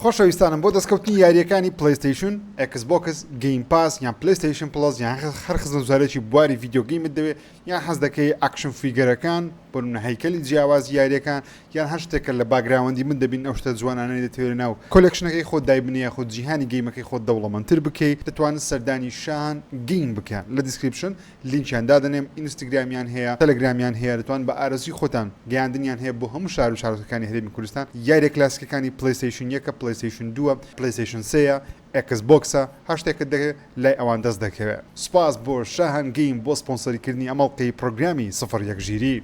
خۆشەویستانم بۆ دەستکەوتنی یارییەکانی PlayStation، Xbox، Game Pass یان PlayStation Plus یان هەر خزمەتگوزاریەکی بواری video game ت دەوێت یان حەز دەکەی action figure ەکان بۆ نمونە هەیکەلی جیاوازی یارییەکان یان هەر شتێک کە لە background ی من دەبین ئەو شتە جوانانەی دەتەوێت لەناو collection ەکەی خۆت دایبنێی یاخود جیهانی game ەکەی خۆت دەوڵەمەندتر بکەی دەتوانن سەردانی شاهان گەیم بکەن لە description لینکیان دادەنێم ئینستگرامیان هەیە تەلەگرامیان هەیە دەتوان بە ئارەزوی خۆتان گەیاندنیان هەیە بۆ هەموو شار و شارۆچکەکانی هەرێمی کوردستان یاریە کلاسیکەکانی PlayStation یەکە PlayStation دووە PlayStation سێیە Xbox ە هەر شتێکت دەوێ لای ئەوان دەست دەکەوێ سوپاس بۆ شاهان گەیم بۆ سپۆنسەری کردنی ئەم ئەڵقەی پڕۆگرامی سفر یەک ژیری.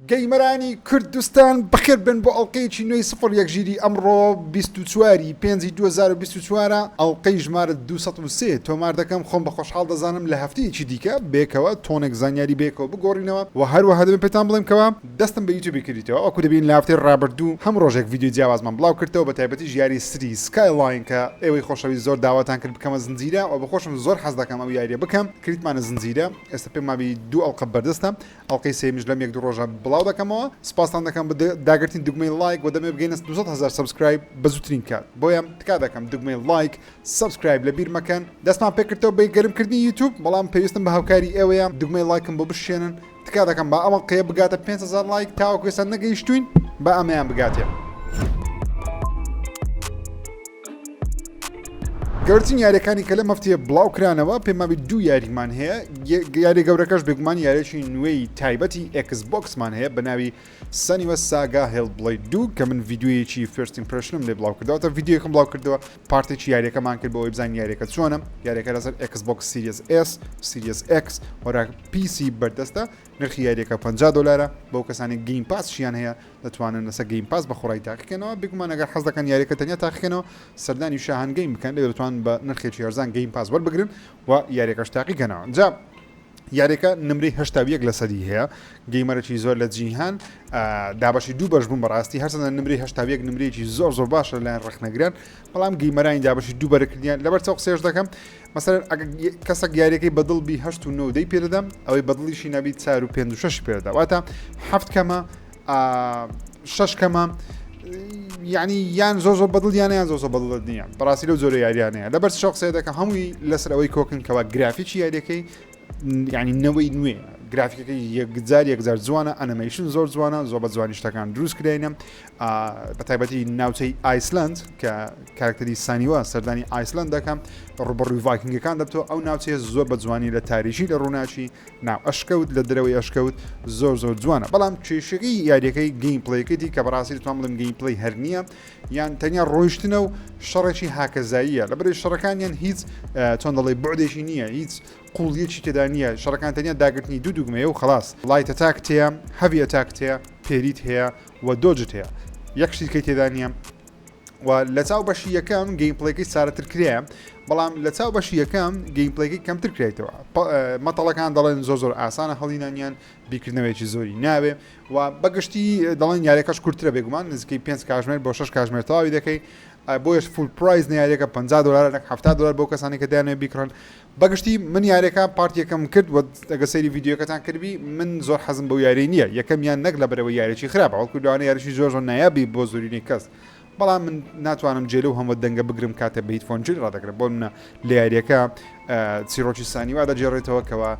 gamer انی کوردستان بەخێر بێن بۆ ئەڵقەیەکی نوێی سفر یەک ژیری ئەمڕۆ 24 ی پێنجی 2024 ئەڵقەی ژمارە 203 تۆمار دەکەم خۆم بە خۆشحاڵ دەزانم لە هەفتەیەکی دیکە بێکەوە تۆنێک زانیاری بێکەوە بگۆڕینەوە و هەروەها دەبێت پێتان بڵێم کەوا دەستم بە یوتیوبی کردیتەوە وەکو دەبینن لە هەفتەی ڕابردوو هەموو ڕۆژێک ڤیدیۆی جیاوازمان بڵاو کردەوە بە تایبەتیش یاری Cities Skylines کە ئێوەی خۆشەویست زۆر داواتان کرد بکەمە زنجیرە و بەخۆشم زۆر حەز دەکەم ئەو یاریە بکەم کردیتمانە زنجیرە ئێستا پێم وابی دوو ئەڵقە بەردەستە ئەڵقەی سێیەمیش لەم یەک دوو ڕۆژە بڵاو دەکەمەوە سوپاستان دەکەم بە داگرتنی دوگمەی ڵایک وە دەمەوێت بگەینە 200 هەزار subscribe بە زووترین کات بۆیە تکا دەکەم دوگمەی ڵایک subscribe لە بیر مەکەن دەستمان پێکردەوە بە گەرمکردنی یوتیوب بەڵام پێویستم بە هاوکاری ئێوەیە دوگمەی ڵایکم بۆ بشێنن تکا دەکەم با ئەم ئەڵقەیە بگاتە 5000 ڵایک تاوەکو ئێستا نەگەیشتوین با ئەمەیان بگاتێ. گەورەترین یاریەکانی کە لەم هەفتەیە بڵاو کرانەوە پێم وابێت دوو یاریمان هەیە یاری گەورەکەش بێگومان یاریی نوێی تایبەتی Xbox مان هەیە بە ناوی Senua's Saga Hellblade دوو کە من ڤیدیۆیەکی first impression م لێ بڵاو کردەوە تا ڤیدیۆیەکم بڵاو کردەوە part ێکی یاریەکەمان کرد بۆ ئەوەی بزانین یاریەکە چۆنە یاریەکە لەسەر Xbox Series S Series X وەرا PC بەردەستە نرخی یاریەکە 50 دلارە بەو کەسانی Game Pass شیان هەیە دەتوانن لەسەر Game Pass بە خۆڕایی تاقیکەنەوە، بێگومان ئەگەر حەز دەکەن یاریەکە تەنیا تاقیکەنەوە سەردانی شاهان گەیم بکەن، لەوێ دەتوانن بە نرخێکی هەرزان Game Pass وەربگرن و یاریەکەش تاقیکەنەوە. جا یاریەکە نمرەی 81 لەسەدی هەیە، gamer ێکی زۆر لە جیهان دابەشی دوو بەش بوون بەڕاستی، هەرچەندە نمرەی 81 نمرەیەکی زۆر زۆر باشە لەلایەن ڕەخنەگران، بەڵام gamer انی دابەشی دوو بەرەکردیان لەبەر چاو قسەیەش دەکەم مەسەلەن ئەگەر کەسەک یاریەکەی بەدڵ بی هەشت و نۆ دەی پێدەدەم ئەوەی بەدڵیشی نەبی چار و پێنج و شەشی پێدەدا واتە حەفت کەمە شەش کەمە یعنی یان زۆر زۆر بەدڵ یانە یان زۆر زۆر بەدڵت نییە بەڕاستی لەو جۆرە یاریانەیە لەبەر چ قسەیە دەکەم هەمووی لەسەر ئەوەی کۆکن کەوا گرافیکی یاریەکەی یعنی نەوەی نوێ گرافیکەکەی یەکجار یەکجار جوانە ئەنەمەیشن زۆر جوانە زۆر بە جوانی شتەکان دروست کراینە بە تایبەتی ناوچەی ئایسلند کە کارکتەری سانیوە سەردانی ئایسلند دەکەم ڕوبڕوی ڤایکینگەکان دەبتەوە ئەو ناوچەیە زۆر بە جوانی لە تاریکی لە ڕووناکی ناو ئەشکەوت لە دەرەوەی ئەشکەوت زۆر زۆر جوانە بەڵام کێشەکەی یاریەکەی gameplay ەکەیتی کە بەڕاستی دەتوانم بڵێم gameplay هەر نییە یان تەنیا ڕۆیشتنە و شەڕێکی هاکەزاییە لەبەرەی شەڕەکانیان هیچ چۆن دەڵێ بعدێکی نییە هیچ قوڵیەکی تێدا نییە شەڕەکان تەنیا داگرتنی دوو دوگمەیە و خلاص light attack تەیە heavy attack تەیە parry ت هەیە و dodge ت هەیە یەک شتیکەی تێدا نییە و لە چاو بەشی یەکەم gameplay ەکەی سارەتر کرایە بەڵام لە چاو بەشی یەکەم gameplay ەکەی کەمتر کرایتەوە مەتەڵەکان دەڵێن زۆر زۆر ئاسانە هەڵینانیان بیرکردنەوەیەکی زۆری ناوێ و بەگشتی دەڵێن یاریەکەش کورتترە بێگومان نزیکەی 5 کاژمێر بۆ 6 کاژمێر تەواوی دەکەی بۆیش full price یاریەکە 50 دلار نەک 70 دلار بۆ کەسانی کە دەیانەوێت بیکڕن بەگشتی من یاریەکە part یەکەم کرد و ئەگە سەیری ڤیدیۆکەتان کردبی من زۆر حەزم بەو یاری نییە یەکەمیان نەک لەبەرەوە یاریی خراپە بەڵکو لەوانەیە یاریی زۆر زۆر نایابی بۆ زۆرینەی کەس بەڵام من ناتوانم جێ لەو هەموو دەنگە بگرم کاتێ بە headphone جێ ڕادەگرم بۆ منە لە یاریەکە چیرۆکی سانیوا دەگێڕێتەوە کەوا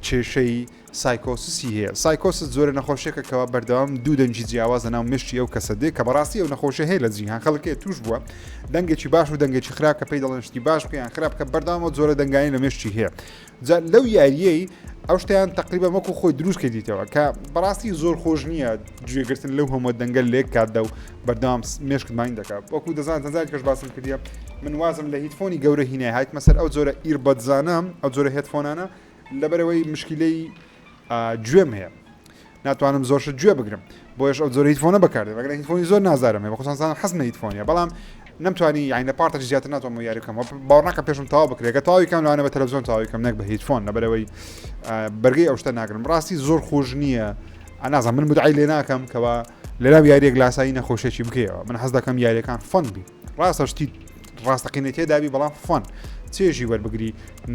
کێشەی سایکۆسسی هەیە سایکۆسس جۆرە نەخۆشیەکە کەوا بەردەوام دوو دەنگی جیاواز لەناو مێشکی ئەو کەسە دێ کە بەڕاستی ئەو نەخۆشی هەیە لە جیهان خەڵکێ توش بووە دەنگێکی باش و دەنگێکی خراپ کە پێی دەڵێن شتی باش بکە یان خراپ کە بەردەوام ئەو جۆرە دەنگانی لە مێشکی هەیە جا لەو یاریەی ئەو شتیان تقریبا وەکو خۆی دروست کردیتەوە کە بەڕاستی زۆر خۆش نییە گوێگرتن لەو هەموو دەنگە لێک کاتدا و بەردەوام مێشکت ماین دەکات وەکو دەزان تەنزاری کەش باسم کردیە من وازم لە headphone ی گەورە هینای هاتمە سەر ئەو جۆرە earbuds انە ئەو جۆرە headphone انە لەبەرئەوەی مشکیلەی گوێم هەیە ناتوانم زۆر شت گوێ بگرم بۆیش ئەو جۆرە headphone ە بەکاردێ بەگەر headphone ی زۆر نازارم هەیە بەخۆشان حەزم لە headphone ە بەڵام نەمتوانی یانی لە part ێکی زیاتر ناتوانم یاری بکەم باوەڕ ناکەم پێشم تەواو بکرێت کە تەواوی کەم لەوانە بە تەلەڤزیۆن تەواوی کەم نەک بە headphone لەبەرئەوەی بەرگەی ئەو شتە ناگرم ڕاستی زۆر خۆش نییە نازانم من مدعای لێ ناکەم کەوا لەناو یاریەک لاسایی نەخۆشیێکی بکەیەوە من حەز دەکەم یاریەکان fun بی ڕاستە شتی ڕاستەقینە تێدابی بەڵام fun چێژی وەربگری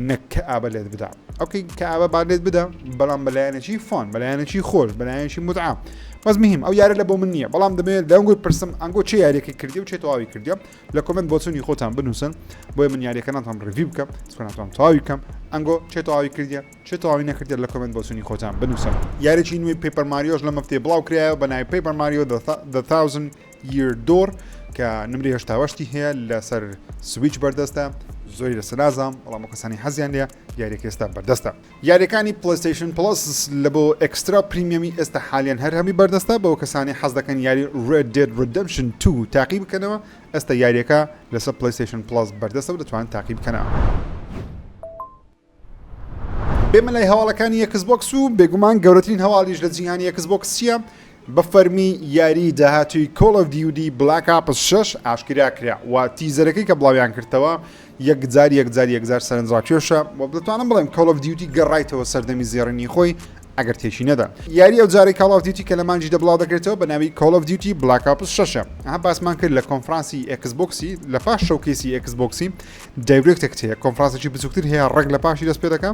نەک کە ئابە لێت بدا. okay کەئابە با لێت بدە بەڵام بەلایەنێکی fun بەلایەنێکی خۆش بەلایەنێکی متعە بەس مهم ئەو یارە لە بۆ من نییە بەڵام دەمەوێت لەنگۆی پرسم ئەنگۆ چه یاریەکەی کردی و چێ تەواوی کردیە لە comment بۆچونی خۆتان بنووسن بۆیە من یاریەکە ناتوانم review بکەم چونکە ناتوانم تەواوی بکەم ئەنگۆ چێ تەواوی کردیە چێ تەواوی نەکردیە لە comment بۆچونی خۆتان بنووسن. یاریی نوێی Paper Mario ش لەم هەفتەیە بڵاو کرایەوە بە ناوی Paper Mario The Thousand Year Door کە نمرەی 88 ی هەیە لەسەر سویچ بەردەستە زۆری لەسەر نازانم بەڵام ئەو کەسانی حەزیان لێ یاریەکە ئێستا بەردەستە. یاریەکانی PlayStation Plus لە بۆ Extra Premium ی ئێستا حالیان هەر هەمووی بەردەستە بۆ کەسانی حەز دەکەن یاری Red Dead Redemption 2 تاقی بکەنەوە ئێستا یاریەکە لەسەر PlayStation Plus بەردەستە و دەتوانن تاقی بکەنەوە. بێمە لای هەواڵەکانی Xbox و بێگومان گەورەترین هەواڵیش لە جیهانی Xbox چییە؟ بە فەرمی یاری داهاتووی Call of Duty Black Ops 6 ئاشکرا کرا و teaser ەکەی کە بڵاویان کردەوە یەکجار یەکجار یەکجار سەرنجڕاکێشە و دەتوانم بڵێم Call of Duty گەڕایتەوە سەردەمی زێڕینی خۆی ئەگەر تێکی نەدا. یاری ئەو جارەی Call of Duty کە لە مانگی دە بڵاو دەکرێتەوە بە ناوی Call of Duty Black Ops شەشە. ئەها باسمان کرد لە کۆنفرانسی Xbox ی لە پاش showcase ی Xbox ی Direct ێک هەیە کۆنفرانسێکی بچووکتر هەیە ڕێک لە پاشی دەست پێ دەکا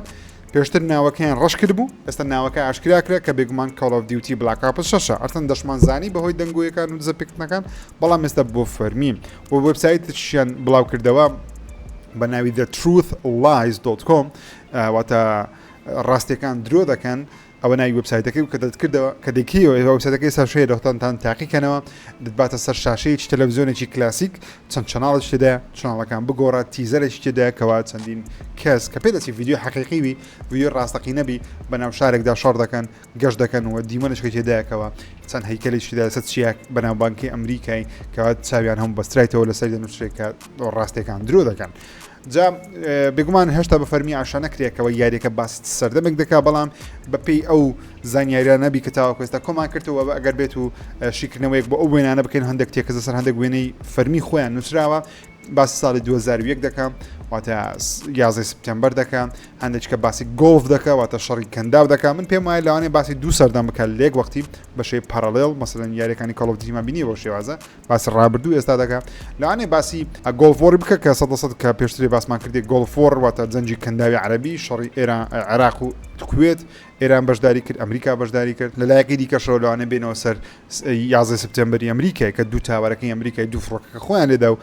پێشتر ناوەکەیان ڕەش کردبوو ئێستا ناوەکە ئاشکرا کرا کە بێگومان Call of Duty Black Ops شەشە ئەرتەن دەشمان زانی بەهۆی دەنگۆیەکان و دزەپێکردنەکان بەڵام ئێستا بۆ فەرمی و وێبسایتیشیان بڵاو کردەوە بە ناوی The Truth Lies.com واتە ڕاستیەکان درۆ دەکەن ئەوە ناوی وێبسایتەکەی بوو کە دەتکردەوە کە دەکەیەوە وێبسایتەکەی سەر شەیە دەتانتان تاقیکەنەوە دەتباتە سەر شاشەیەکی تەلەڤزیۆنێکی کلاسیک چەند channel ێکی تێدایە channel ەکان بگۆڕە teaser ێکی تێدایە کەوا چەندین کەس کە پێ دەچی ڤیدیۆ حەقیقی بی ڤیدیۆ ڕاستەقینە بی بەناو شارێکدا شەڕ دەکەن گەشت دەکەن و دیمەنێکی تێدایە کەوا چەند هەیکەلێکی تێدایە لەسەر چیاک بەناوبانگی ئەمریکای کەوا چاویان هەموو بەسترایتەوە لەسەر دەنووسرێت کە ڕاستیەکان درۆ دەکەن. جا بێگومان هێشتا بە فەرمی ئاشا نەکرێکەوە یاریەکە باسی سەردەمێک دەکا بەڵام بەپێی ئەو زانیاریانە بی کە تاوەکو ئێستا کۆمان کردەوە ئەگەر بێت و شیکردنەوەیەک بۆ ئەو وێنانە بکەین هەندێک تێکەزە سەر هەندێک وێنەی فەرمی خۆیان نووسراوە باسی ساڵی 2001 دەکا واتە 11 سپتەمبەر دەکا هەندێک کە باسی Gulf دەکا واتە شەڕی کەنداو دەکا من پێم وایە لەوانەیە باسی دوو سەردەم بکات لێک وەختی بەشەی parallel مەسەلەن یاریەکانی Call of Duty مان بینی بەو شێوازە باسی ڕابردوو ئێستا دەکا لەوانەیە باسی Gulf War ی بکە کە سەد سەد کە پێشتری باسمان کردی Gulf War واتە جەنگی کەنداوی عەرەبی شەڕی ئێران عێراق و کوێت ئێران بەشداری کرد ئەمریکا بەشداری کرد لە لایەکی دیکەشەوە لەوانەیە بێنەوە سەر 11 سپتەمبەری ئەمریکای کە دوو tower ەکەی ئەمریکای دوو فڕۆکەکە خۆیان لێدا و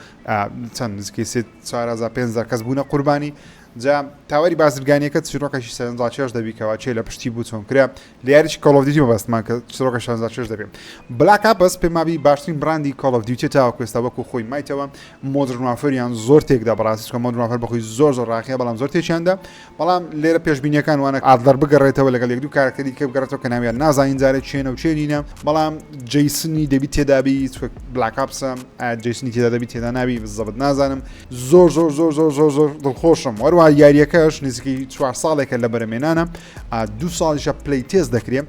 چەند نزیکەی سێ 4000 5000 کەس بوونە قوربانی جا tower ی بازرگانیەکە چیرۆکێکی سەرنجڕاکێش دەبی کەوا چێ لە پشتی بوو چۆن کرا لە یاریی Call of Duty مەبەستمان کە چیرۆکە سەرنجڕاکێش دەبێ Black Ops پێمابی باشترین brand ی Call of Duty تاوەکو ئێستا وەکو خۆی مایتەوە Modern Warfare یان زۆر تێکدا بەڕاستی چونکە Modern Warfare بەخۆی زۆر زۆر ڕاقیە بەڵام زۆر تێکیاندا بەڵام لێرە پێشبینیەکان وانە ئادلەر بگەڕێتەوە لەگەڵ یەک دوو کارکتەری کە بگەڕێتەوە کە ناویان نازانین جارێ چێنە و چێ نینە بەڵام جەیسنی دەبی تێدابی چونکە Black Ops ە جەیسنی تێدا دەبی تێدا نابی بزەبت نازانم زۆر زۆر زۆر زۆر زۆر زۆر دڵخۆشم وەروە یاریەکەش نزیکەی چوار ساڵێکە لە بەرەمێنانە دوو ساڵیشە play test دەکرێت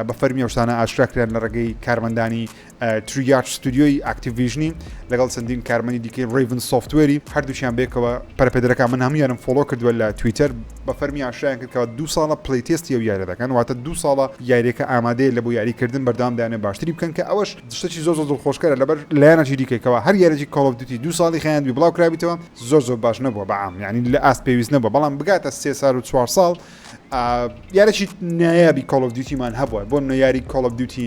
بە فەرمی ئەو شتانە ئاشکرا کران لە ڕێگەی کارمەندانی Treyarch ستودیۆی Activision ی لەگەڵ چەندین کارمەندی دیکەی Raven Software ی هەردووکیان بێکەوە پەرەپێدەرەکان من هەموویانم follow کردووە لە تویتەر بە فەرمی ئاشکرایان کرد کەوا دوو ساڵە play test ی ئەو یاریە دەکەن واتە دوو ساڵە یاریەکە ئامادەیە لە بۆ یاریکردن بەردەوام دەیانەوێت باشتری بکەن کە ئەوەش شتێکی زۆر زۆر دڵخۆشکەرە لەبەر لایەنێکی دیکەی کەوا هەر یاریی Call of Duty دوو ساڵی خایاندبی بڵاو کرابیتەوە زۆر زۆر باش نەبووە بە عام یعنی لە ئاست پێویست نەبووە بەڵام بگاتە سێ سال و چوار ساڵ یاریی نایابی Call of Duty مان هەبووە بۆ منە یاری Call of Duty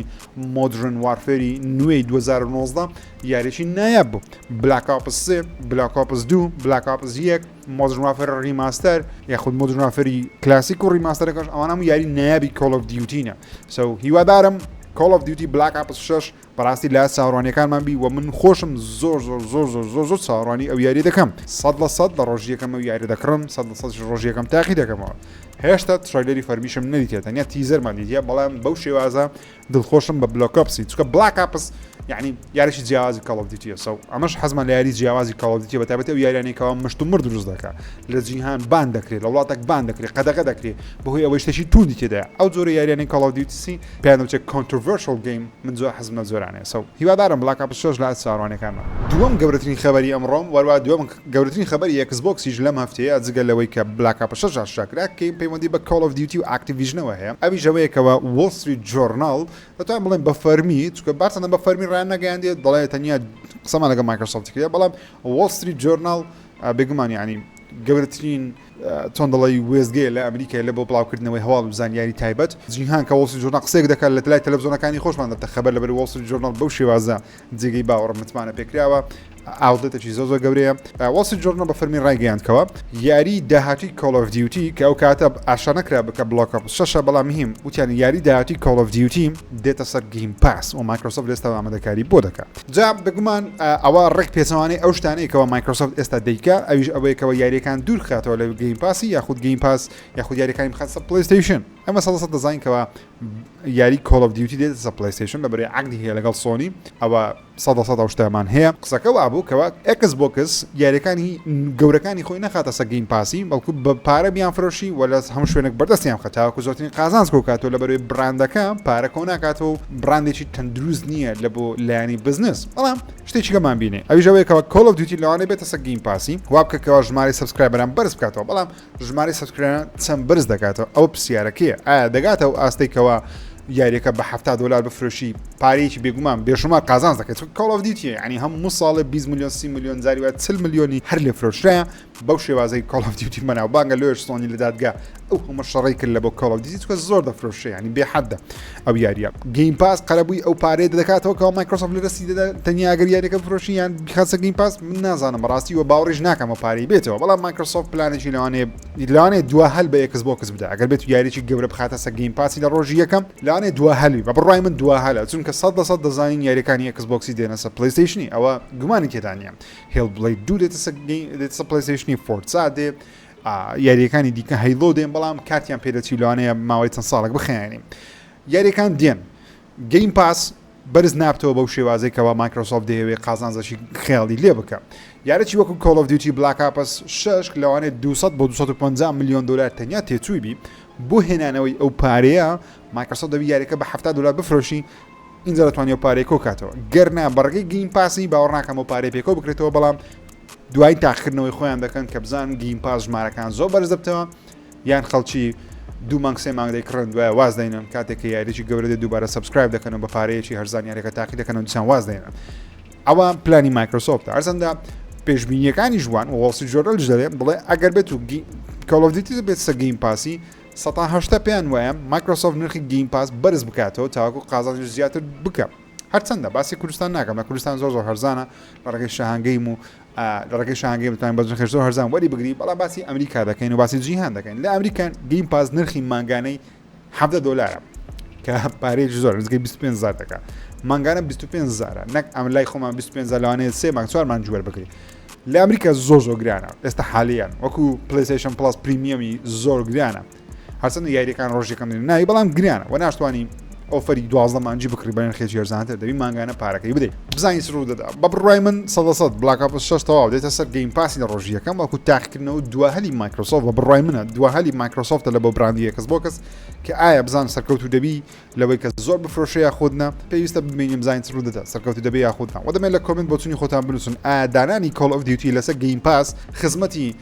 Modern Warfare ی نوێی 2019 یاریی نایاب بوو Black Ops 3 Black Ops 2 Black Ops 1 Modern Warfare Remaster یاخود Modern Warfare ی کلاسیک و remaster ەکەش ئەوانە هەموو یاری نایابی Call of Duty نە so هیوادارم Call of Duty Black Ops 6 بەڕاستی لە چاوەڕوانیەکانمان بی و من خۆشم زۆر زۆر زۆر زۆر زۆر زۆر چاوەڕوانی ئەو یاری دەکەم 100% لە ڕۆژی یەکەم ئەو یاری دەکڕم 100% ڕۆژی یەکەم تاقی دەکەمەوە هێشتا trailer ی فەرمیشم نەدیتە تەنیا teaser مان دیتە بەڵام بەو شێوازە دڵخۆشم بە Black Ops ی چونکە Black Ops یعنی یاریی جیاوازی Call of Duty ە so ئەمەش حەزمان لە یاری جیاوازی Call of Duty بە تایبەتی ئەو یاریانەی کەوا مشتومڕ دروست دەکا لە جیهان ban دەکرێت لە وڵاتێک ban دەکرێت قەدەغە دەکرێت بەهۆی ئەوەی شتێکی توندی تێدایە ئەو جۆرە یاریانەی Call of Duty پێیان دەوترێت controversial game من زۆر حەزم لەو جۆرانەیە so هیوادارم Black Ops 6 لە ئاست چاوەڕوانیەکانمان. دووەم گەورەترین خەبەری ئەمڕۆم وەروا دووەم گەورەترین خەبەری Xbox یش لەم هەفتەیە جگە لەوەی کە Black Ops 6 ئاشکرا کرا کە پەیوەندی بە Call of Duty و Activision ەوە هەیە ئەویش ئەوەیە کەوا Wall Street Journal دەتوانین بڵێین بە فەرمی چونکە بارچەندە بە فەرمی ڕایان نەگەیاندیە دەڵێ تەنیا قسەمان لەگەڵ Microsoft کردیە بەڵام Wall Street Journal بێگومان یانی. گەورەترین چۆن دەڵێی وێستگەیە لە ئەمریکای لە بۆ بڵاوکردنەوەی هەواڵ و زانیاری تایبەت جیهان کە وۆڵ ستریت جۆرناڵ قسەیەک دەکات لە لای تەلەفزیۆنەکانی خۆشمان دەبتە خەبەر لەبەر وۆڵ ستریت جۆرناڵ بەو شێوازە جێگەی باوەڕ متمانە پێکراوە outlet ێکی زۆر زۆر گەورەیە. وۆڵ ستریت جۆرناڵ بە فەرمی ڕایگەیاند کەوا یاری داهاتووی کۆڵ ئۆف دیوتی کە ئەو کاتە ئاشکرا نەکرا بکە بلاک ئۆپس شەشە بەڵام مهم وتیان یاری داهاتووی کۆڵ ئۆف دیوتی دێتە سەر گەیم پاس و مایکرۆسۆفت لێستا ئامادەکاری بۆ دەکا. جا بێگومان ئەوە ڕێک پێچەوانەی ئەو شتانەیە کەوا مایکرۆسۆفت ئێستا دەیکا ئەویش ئەوەیە کەوا یاریەکان دوور خاتەوە لە گەیم پاسی یاخود گەیم پاس یاخود یاریەکانی بخاتە سەر پلەیستەیشن ئەمە سەد سەد دەزانین کەوا یاری کۆڵ ئۆف دیوتی دێتە سەر پلەیستەیشن لەبەرەی عەقدی هەیە لەگەڵ سۆنی ئەوە سەدە سەد ئەو شتەمان هەیە. قسەکە وابوو کەوا ئێکس بۆکس یاریەکانی گەورەکانی خۆی نەخاتە سەر گەیم پاسی بەڵکو بە پارە بیانفرۆشی و لە هەموو شوێنێک بەردەستیان بخات تاوەکو زۆرترین قازانج کۆ بکاتەوە لەبەرەوەی بڕاندەکە پارە کۆ ناکاتەوە و بڕاندێکی تەندروست نییە لە بۆ لایەنی بزنس بەڵام شتێکی کەمان بینێ ئەویش ئەوەیە کەوا کۆڵ ئۆف دیوتی لەوانەیە بێتە سەر گەیم پاسی وا بکە کەوا ژمارەی subscriber ان بەرز بکاتەوە بەڵام ژمارەی subscriber ان چەند بەرز دەکاتەوە ئەوە پرسیارەکەیە ئایا دەگاتە ئەو ئاستەی کەوا یاریەکە بە 70 دلار بفرۆشی پارەیەکی بێگومان بێشومار قازانج دەکەیت چونکە کۆڵ ئۆف دیوتی یعنی هەموو ساڵێ 20 میلیۆن 30 میلیۆن جاری وایە 40 میلیۆنی هەر لێ فرۆشرایە بەو شێوازەی کۆڵ ئۆف دیوتی بەناوبانگە لۆیش سۆنی لە دادگا ئەو هەموو شەڕەی کرد لە بۆ کۆڵ ئۆف دیوتی چونکە زۆر دەفرۆشێ یعنی بێ حەدە ئەو یاریە گەیم پاس قەرەبووی ئەو پارەیە دەکاتەوە کەوا مایکرۆسۆفت لە دەستی دەدا تەنیا ئەگەر یاریەکە بفرۆشی یان بیخاتە گەیم پاس من نازانم بەڕاستی وە باوەڕیش ناکەم ئەو پارەی بێتەوە بەڵام مایکرۆسۆفت پلانێکی لەوانەیە لەوانەیە دوا هەل بە ئێکس بۆکس بدا ئەگەر بێت یاریی گەورە بخاتە سەر گەیم پاسی لە ڕۆژی یەکەم لەوانەیە دوا هەلی بە بڕوای من دوا هەلە چونکە 100% دەزانین یاریەکانی ئێکس بۆکسی دێنە سەر پلەیستەیشنی ئەوە گومانی تێدا نییە هێڵ بڵید دوو دێتە سەر دێتە سەر پلەیستەیشنی فۆرتزا دێ یاریەکانی دیکە هەیڵۆ دێن بەڵام کاتیان پێدەچی لەوانەیە ماوەی چەند ساڵێک بخایەنین یاریەکان دێن گەیم پاس بەرز نابتەوە بەو شێوازەی کەوا مایکرۆسۆفت دەیەوێت قازانجێکی خەیاڵی لێ بکە یاریی وەکو کۆڵ ئۆف دیوتی بلاک ئاپس 6 لەوانەیە 200 بۆ 250 میلیۆن دلار تەنیا تێچووی بی بۆ هێنانەوەی ئەو پارەیە مایکرۆسۆفت دەبی یاریەکە بە 70 دلار بفرۆشی ئینجا دەتوانێت ئەو پارەی کۆکاتەوە گەر نا بەڕێگەی گەیم پاسی باوەڕ ناکەم ئەو پارەی پێکەوە بکرێتەوە بەڵام دوای تاقیکردنەوەی خۆیان دەکەن کە بزانن گەیم پاس ژمارەکان زۆر بەرز دەبتەوە یان خەڵکی دوو مانگ سێ مانگ دەیکڕن دوای واز دەینن کاتێک کە یاریی گەورە دێت دووبارە subscribe دەکەن و بە پارەیەکی هەرزان یاریەکە تاقی دەکەن و دیسان واز دەێنن ئەوە پلانی مایکرۆسۆفتە هەرچەندە پێشبینیەکانی ژوان وۆڵ ستریت جۆرناڵیش دەڵێ بڵێ ئەگەر بێت و کۆڵ ئۆف دیوتی بێت سە گەیم پاسی 80% پێیان وایە مایکرۆسۆفت نرخی گەیم پاس بەرز بکاتەوە تاوەکو قازانجی زیاتر بکە هەرچەندە باسی کوردستان ناکەم لە کوردستان زۆر زۆر هەرزانە لە ڕێگەی شاهانگەیم و لە ڕێگەی شاهانگەیم دەتوانین بە نرخێکی زۆر هەرزان وەری بگری بەڵام باسی ئەمریکا دەکەین و باسی جیهان دەکەین لە ئەمریکا گەیم پاس نرخی مانگانەی 17 دۆلارە کە پارەیەکی زۆر نزیکەی 25 هەزار دەکات مانگانە 25 هەزارە نەک ئەم لای خۆمان 25 هەزار لەوانەیە سێ مانگ چوار مانگ وەربگری لە ئەمریکا زۆر زۆر گرانە ئێستا حالیان وەکو پلیستەیشن پڵاس premium ی زۆر گرانە هەرچەندە یاریەکان ڕۆژ یەکەم دێن ناوی بەڵام گرانە و ناشتوانی offer ی 12 مانگی بکڕی بە نرخێکی هەرزانتر دەبی مانگانە پارەکەی بدەیت بزانین چ ڕوو دەدا بە بڕوای من سەدە سەد بلاک ئۆپس شەش تەواو دێتە سەر گەیم پاسی لە ڕۆژی یەکەم وەکو تاقیکردنەوە دوا هەلی مایکرۆسۆفت بە بڕوای منە دوا هەلی مایکرۆسۆفتە لە بۆ براندی ئێکس بۆکس کە ئایا بزان سەرکەوتوو دەبی لەوەی کە زۆر بفرۆشێ یاخود نا پێویستە ببینین بزانین چ ڕوو دەدا سەرکەوتوو دەبێ یاخود نا وە دەمێ لە comment بۆچونی خۆتان بنووسن ئایا دانانی کۆڵ ئۆف دیوتی لەسەر گەیم پاس خزمەتی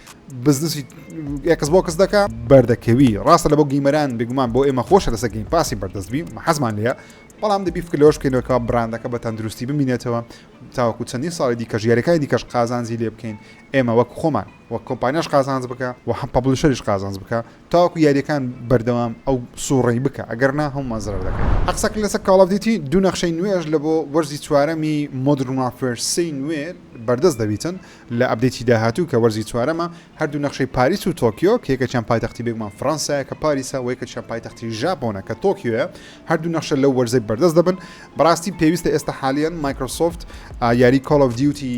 بزنسی ئێکس بۆکس دەکا بەردەکەوی ڕاستە لە بۆ gamer ان بێگومان بۆ ئێمە خۆشە لەسەر گەیم پاسی بەردەست بی حەزمان لێیە بەڵام دەبی فکر لەوەش بکەینەوە کە براندەکە بە تەندروستی بمینێتەوە تاوەکو چەندین ساڵی دیکەش یاریەکانی دیکەش قازانجی لێ بکەین ئێمە وەک خۆمان وەک کۆمپانیاش قازانج بکە و هەم publisher یش قازانج بکە تاوەکو یاریەکان بەردەوام ئەو سوڕەی بکە ئەگەر نا هەموومان زەرەر دەکەین. قسەکردن لەسەر کاڵ ئۆف دیوتی دوو نەخشەی نوێش لە بۆ وەرزی چوارەمی مۆدرن وارفێر سێی نوێ بەردەست دەبیتن لە update ی داهاتوو کە وەرزی چوارەمە هەردوو نەخشەی پاریس و تۆکیۆ کە یەکێکیان پایتەختی بێگومان فڕەنسایە کە پاریسە و یەکێکیان پایتەختی ژاپۆنە کە تۆکیۆیە هەردوو نەخشە لەو وەرزەی بەردەست دەبن بەڕاستی پێویستە ئێستا حالیەن مایکرۆسۆفت یاری کۆڵ ئۆف دیوتی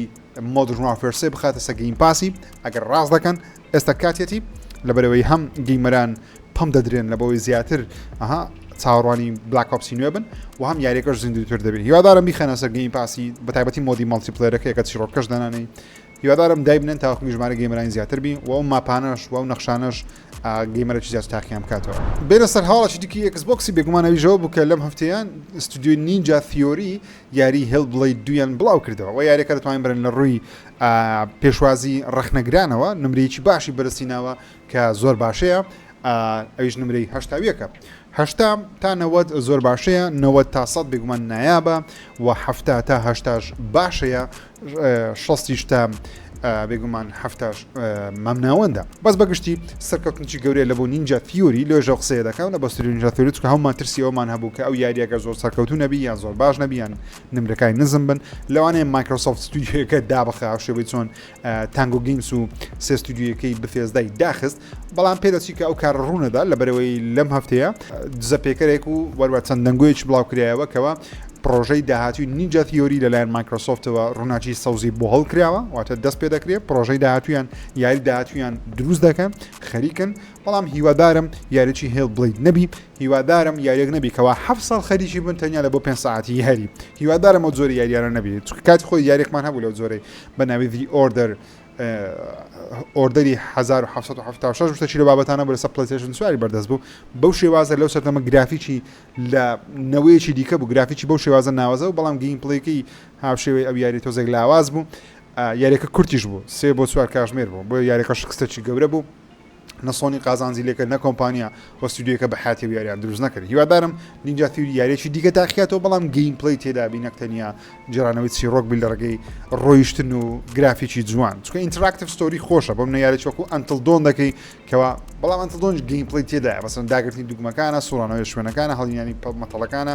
مۆدرن وارفێر سێ بخاتە سەر گەیم پاسی ئەگەر ڕاست دەکەن ئێستا کاتیەتی لەبەرەوەی هەم gamer ان پەم دەدرێن لە بەوەی زیاتر ئەها چاوەڕوانی بلاک ئۆپسی نوێ بن و هەم یاریەکەش زیندووتر دەبێت هیوادارم بیخەنە سەر گەیم پاسی بە تایبەتی mode ی multiplayer ەکەی کە چیڕۆکەش دەنانەی هیوادارم دایبنن تاوەکو ژمارە gamer انی زیاتر بی و ئەو map انەش و ئەو نەخشانەش gamer ێکی زیاتر تاقیان بکاتەوە. بێنە سەر هەواڵێکی دیکەی ئێکس بۆکسی بێگومان ئەویش ئەوە بوو کە لەم هەفتەیە ستودیۆی نینجا ثیۆری یاری هێڵ بڵەید دوویان بڵاو کردەوە و یاریەکە دەتوانین بڵێین لە ڕووی پێشوازی ڕەخنەگرانەوە نمرەیەکی باشی بەدەستی ناوە کە زۆر باشەیە ئەویش نمرەی هەشتاویەکە هەشتا تا نەوەد زۆر باشەیە نەوەد تا سەد بێگومان نایابە و حەفتا تا هەشتاش باشەیە شەستیش تا بێگومان هەفتاش مامناوەندە بەس بەگشتی سەرکەوتنی گەورەیە لە بۆ Ninja Theory لێژە قسەیە دەکەم لە بۆ ستودیۆی Ninja Theory چونکە هەمومان ترسی ئەومان هەبوو کە ئەو یاریەکە زۆر سەرکەوتو نەبی یان زۆر باش نەبی یان نمرەکانی نزم بن لەوانەیە Microsoft ستودیۆیەکە دابخا شێوەی چۆن Tango Games و سێ ستودیۆیەکەی Bethesda ی داخست بەڵام پێدەچی کە ئەو کار ڕوونەدا لە بەرەوەی لەم هەفتەیە دزە پێکەرێک و وەروە چەند دەنگۆیەکی بڵاو کرایەوە کەەوە پرۆژەی داهاتوی Ninja Theory لەلایەن Microsoft ەوە ڕووناکی سەوزی بۆ هەڵکراوە واتە دەست پێ دەکرێت پرۆژەی داهاتویان یاری داهاتویان دروست دەکەن خەریکن بەڵام هیوادارم یاریی Hellblade نەبی هیوادارم یاریەک نەبی کەوا حەفت ساڵ خەریکی بن تەنیا لە بۆ پێنج ساعەتی یاری هیوادارم ئەو جۆری یاریانە نەبی چونکە کاتی خۆی یاریێکمان هەبوو لەو جۆرەی بە ناوی The Order Order ی 1776 شتێکی لە بابەتانە بوو لەسەر PlayStation چواری بەردەست بوو بەو شێوازە لەو سەردەمە گرافیکی لە نەوەیەکی دیکە بوو گرافیکی بەو شێوازە ناوازە و بەڵام gameplay ەکەی هاوشێوەی ئەو یاری تۆزێک لاواز بوو یاریەکە کورتیش بوو سێ بۆ چوار کاژمێر بوو بۆ یاریەکە شکستێکی گەورە بوو نە سۆنی قازانجی لێکرد نە کۆمپانیا و ستودیۆکە بە حیاتی و یاریان دروست نەکرد هیوادارم Ninja Theory یاریێکی دیکە تاقیاتەوە بەڵام gameplay تێدابی نەک تەنیا گێڕانەوەی چیڕۆک بی لە ڕێگەی ڕۆیشتن و گرافیکی جوان چونکە interactive story خۆشە بۆ منە یاریی وەکو Until Dawn دەکەی کەوا بەڵام Until Dawn gameplay تێدایە مەسەن داگرتنی دوگمەکانە سوڕانەوەی شوێنەکانە هەڵینانی مەتەڵەکانە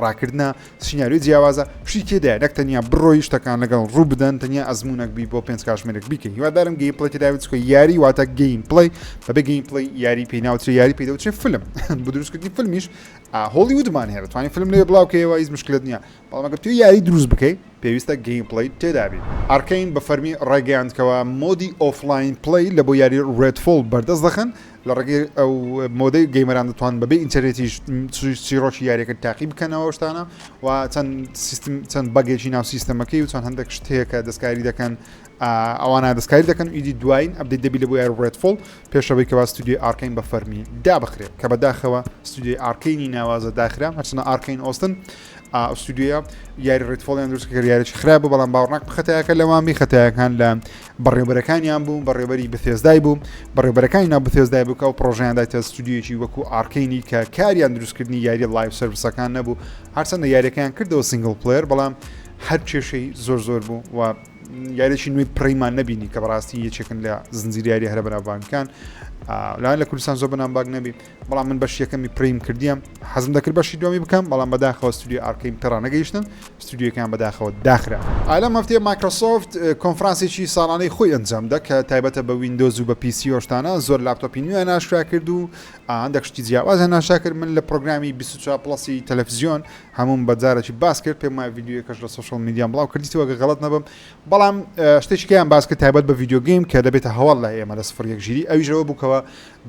ڕاکردنە سیناریۆی جیاوازە شتی تێدایە نەک تەنیا بڕۆی شتەکان لەگەڵ ڕوو بدەن تەنیا ئەزمونەک بی بۆ پێنج کاژمێرێک بیکەی هیوادارم gameplay تێداوێت چونکە یاری واتە gameplay بەبێ gameplay یاری پێی ناوترێ یاری پێی دەوترێ فیلم بۆ دروستکردنی فیلمیش هۆڵیوودمان هەیە دەتوانین فیلم لێ بڵاو کەیەوە هیچ مشکلت نییە بەڵام ئەگەر تۆ یاری دروست بکەی پێویستە gameplay تێدابی. Arkane بە فەرمی ڕایگەیاند کەوا mode ی offline play لە بۆ یاری Redfall بەردەست دەخەن، لە ڕێگەی ئەو mode ەی gamer ان دەتوان بەبێ ئینتەرنێتیش چیڕۆکی یاریەکە تاقی بکەنەوە شتانە و چەند سیستم چەند bug ێکی ناو سیستەمەکەی و چەند هەندێک شت هەیە کە دەستکاری دەکەن ئەوانە دەستکاری دەکەن ئیدی دوایین update دەبی لە بۆ یاری Redfall پێشەوەی کەوا ستودیۆی Arkane بە فەرمی دابخرێت کە بەداخەوە ستودیۆی Arkane ی ناوازە داخرا هەرچەندە Arkane Austin ستودیۆیە یاری Redfall یان دروست کرد یاریی خراپ بوو بەڵام باوەڕناک خەتایەکە لەوان بی خەتایەکان لە بەڕێوبەرەکانیان بوو بەڕێوبەری Bethesda ی بوو بەڕێوبەرەکانی ناو Bethesda ی بوو کە ئەو پرۆژیان دایتە ستودیۆیەکی وەکو Arkane ی کە کاریان دروستکردنی یاری live service ەکان نەبوو هەرچەندە یاریەکەیان کردەوە single player بەڵام هەر کێشەی زۆر زۆر بوو و یاریی نوێی Prey مان نەبینی کە بەڕاستی یەکێکن لە زنجیرە یاری هەرە بەناوبانگەکان لایەن لە کوردستان زۆر بەناوبانگ نەبی بەڵام من بەشی یەکەمی Prey م کردیم حەزم دەکرد بەشی دومی بکەم بەڵام بەداخەوە ستودیۆ Arkane پێڕانەگەیشتن ستودیۆکان بەداخەوە داخرا. ئالەم هەفتەیە Microsoft کۆنفرانسێکی ساڵانەی خۆی ئەنجامدا کە تایبەتە بە Windows و بە PC و شتانە زۆر لاپتۆپی نوێیان ئاشکرا کرد و هەندێک شتی جیاوازیان ئاشکرا کرد من لە پرۆگرامی 24 Plus ی تەلەفزیۆن هەمووم بە جارێکی باس کرد پێم وایە ڤیدیۆیەکەش لە social media م بڵاو کردیتەوە گەر غەڵەت نەبم بەڵام شتێکی کەیان باس کرد تایبەت بە video game کە دەبێتە هەواڵ لای ئێمە لە سفر یەک ژیری ئەویش ئەوە بوو کەوا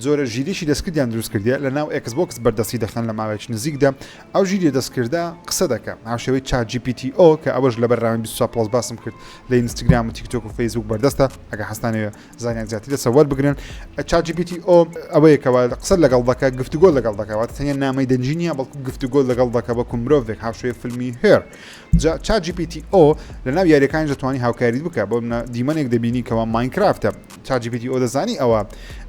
جۆرە ژیریی دەستکردیان دروست کردیە لە ناو Xbox بەردەستی دەخەن لە ماوەیەکی نزیکدا ئەو ژیریە دەستکردە قسە دەکا هاوشێوەی ChatGPT ئۆ کە ئەوەش لە بەرنامەی 24 Plus باسم کرد لە ئینستاگرام و تیکتۆک و فەیسبوک بەردەستە ئەگەر حەزتانەوێ زانیاری زیاتر لەسەر وەربگرن ChatGPT ئۆ ئەوەیە کەوا قسە لەگەڵ دەکا گفتوگۆ لەگەڵ دەکا واتە تەنیا نامەی دەنگی نییە بەڵکو گفتوگۆ لەگەڵ دەکا وەکو مرۆڤێک هاوشێوەی فیلمی Her جا ChatGPT ئۆ لە ناو یاریەکانیش دەتوانی هاوکاریت بکە بۆ منە دیمەنێک دەبینی کەوا Minecraft ە ChatGPT ئۆ دەزانی ئەوە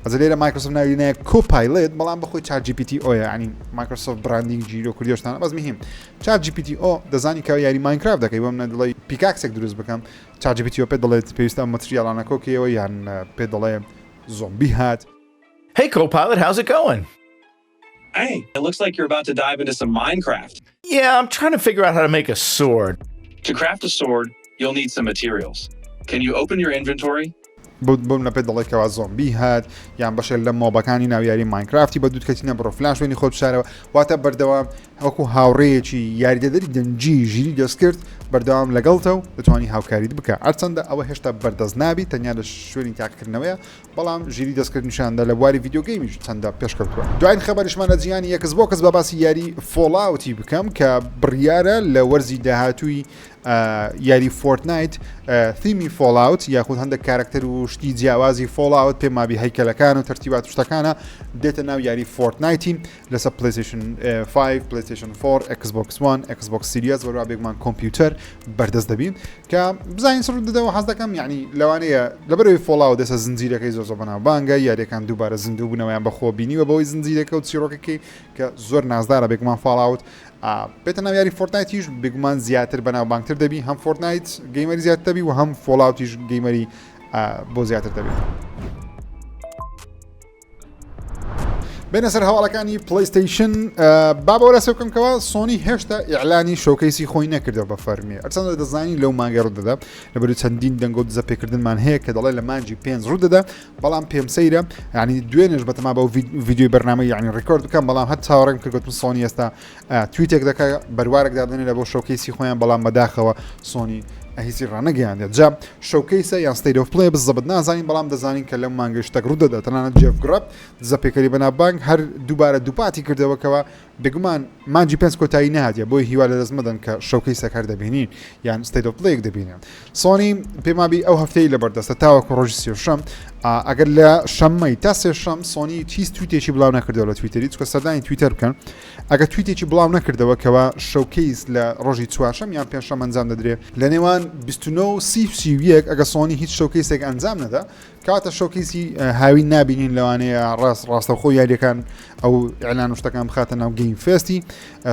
ئەزە لێرە Microsoft ناوی نایە Copilot بەڵام بەخۆی ChatGPT ئۆیە ینی Microsoft branding گیرۆ کردیشتانە بەس مهم ChatGPT ئۆ دەزانی کە یاری Minecraft دەکەی بۆ منە دڵی pickaxe ێک دروست بکەم ChatGPT ئۆ پێ دەڵێت پێویستە ئەم material انە کۆکەیەوە یان پێ دەڵێ زۆمبی هات. Hey Copilot, how's it going? Hey, it looks like you're about to dive into some Minecraft. Yeah, I'm trying to figure out how to make a sword. To craft a sword, you'll need some materials. Can you open your inventory? بۆم لە پێ دەڵێت کەوا زۆمبی هات یان بەشێک لە mob ەکانی ناو یاری Minecraft ی بە دوود کەتینە بڕۆ فلان شوێنی خۆت بشارەوە واتە بەردەوام وەکو هاوڕێیەکی یاریدەدەری دەنگی ژیری دەستکرد بەردەوام لەگەڵتە و دەتوانی هاوکاریت بکە هەرچەندە ئەوە هێشتا بەردەست نابی تەنیا لە شوێنی تاقیکردنەوەیە بەڵام ژیری دەستکرد نیشاندا لە بواری video game یش چەندە پێشکەوتووە دوایین خەبەریشمان لە جیهانی Xbox بە باسی یاری Fallout ی بکەم کە بڕیارە لە وەرزی داهاتووی یاری Fortnite theme ی Fallout یاخود هەندێک کارکتەر و شتی جیاوازی Fallout پێم وابی هەیکەلەکان و تەرتیبات شتەکانە دێتە ناو یاری Fortnite ی لەسەر PlayStation 5 PlayStation 4 Xbox One Xbox Series وەروا بێگومان کۆمپیوتەر بەردەست دەبین کە بزانین سڕ دەدەوە حەز دەکەم یعنی لەوانەیە لەبەرەوەی Fallout دەسە زنجیرەکەی زۆر زۆر بەناوبانگە یاریەکان دووبارە زیندوو بوونەوەیان بەخۆ بینیوە بەوەی زنجیرەکە و چیرۆکەکەی کە زۆر نازدارە بێگومان Fallout بێتە ناو یاری Fortnite یش بێگومان زیاتر بەناوبانگتر دەبی هەم Fortnite gamer ی زیاتر دەبی و هەم Fallout یش gamer ی. بۆ زیاتر دەبێت. بێنە سەر هەواڵەکانی PlayStation با بەوە لەسەر بکەم کەوا سۆنی هێشتا ئیعلانی showcase ی خۆی نەکردەوە بە فەرمی ئەرچەندە دەزانین لەو مانگە ڕوو دەدا لەبەر چەندین دەنگۆ دزە پێکردنمان هەیە کە دەڵێ لە مانگی پێنج ڕوو دەدا بەڵام پێم سەیرە یعنی دوێنێش بەتەما بەو ڤیدیۆی بەرنامە یعنی record بکەم بەڵام هەر چاوەڕێم کرد گوتم سۆنی ئێستا تویتێک دەکا بەروارێک دادەنێ لە بۆ showcase ی خۆیان بەڵام بەداخەوە سۆنی هیچی ڕانەگەیاندێت جا showcase ە یان State of Play بزەبت نازانین بەڵام دەزانین کە لەم مانگە شتێک ڕوو دەدات تەنانەت جێف گرەب دزەپێکەری بەناوبانگ هەر دووبارە دووپاتی کردەوە کەوا بێگومان مانگی پێنج کۆتایی نەهاتیە بۆیە هیوا لەدەست مەدەن کە showcase ێک هەر دەبینین یان State of Play ێک دەبینین سۆنی پێمابی ئەو هەفتەی لەبەردەستە تاوەکو ڕۆژی سێشەم ئەگەر لە شەممەی تا سێشەم سۆنی چیز تویتێکی بڵاو نەکردەوە لە تویتەری چکە سەردانی تویتەر بکەن ئەگەر تویتێکی بڵاو نەکردەوە کەوا showcase لە ڕۆژی چوارشەم یان پێنجشەم ئەنجام دەدرێت لە نێوان 29 و 30 و 31 ئەگە سۆنی هیچ showcase ێک ئەنجام نەدا کاتە showcase ی هاوین نابینین لەوانەیە ڕاست ڕاستەوخۆ یاریەکان ئەو ئیعلان و شتەکان بخاتە ناو Game Fest ی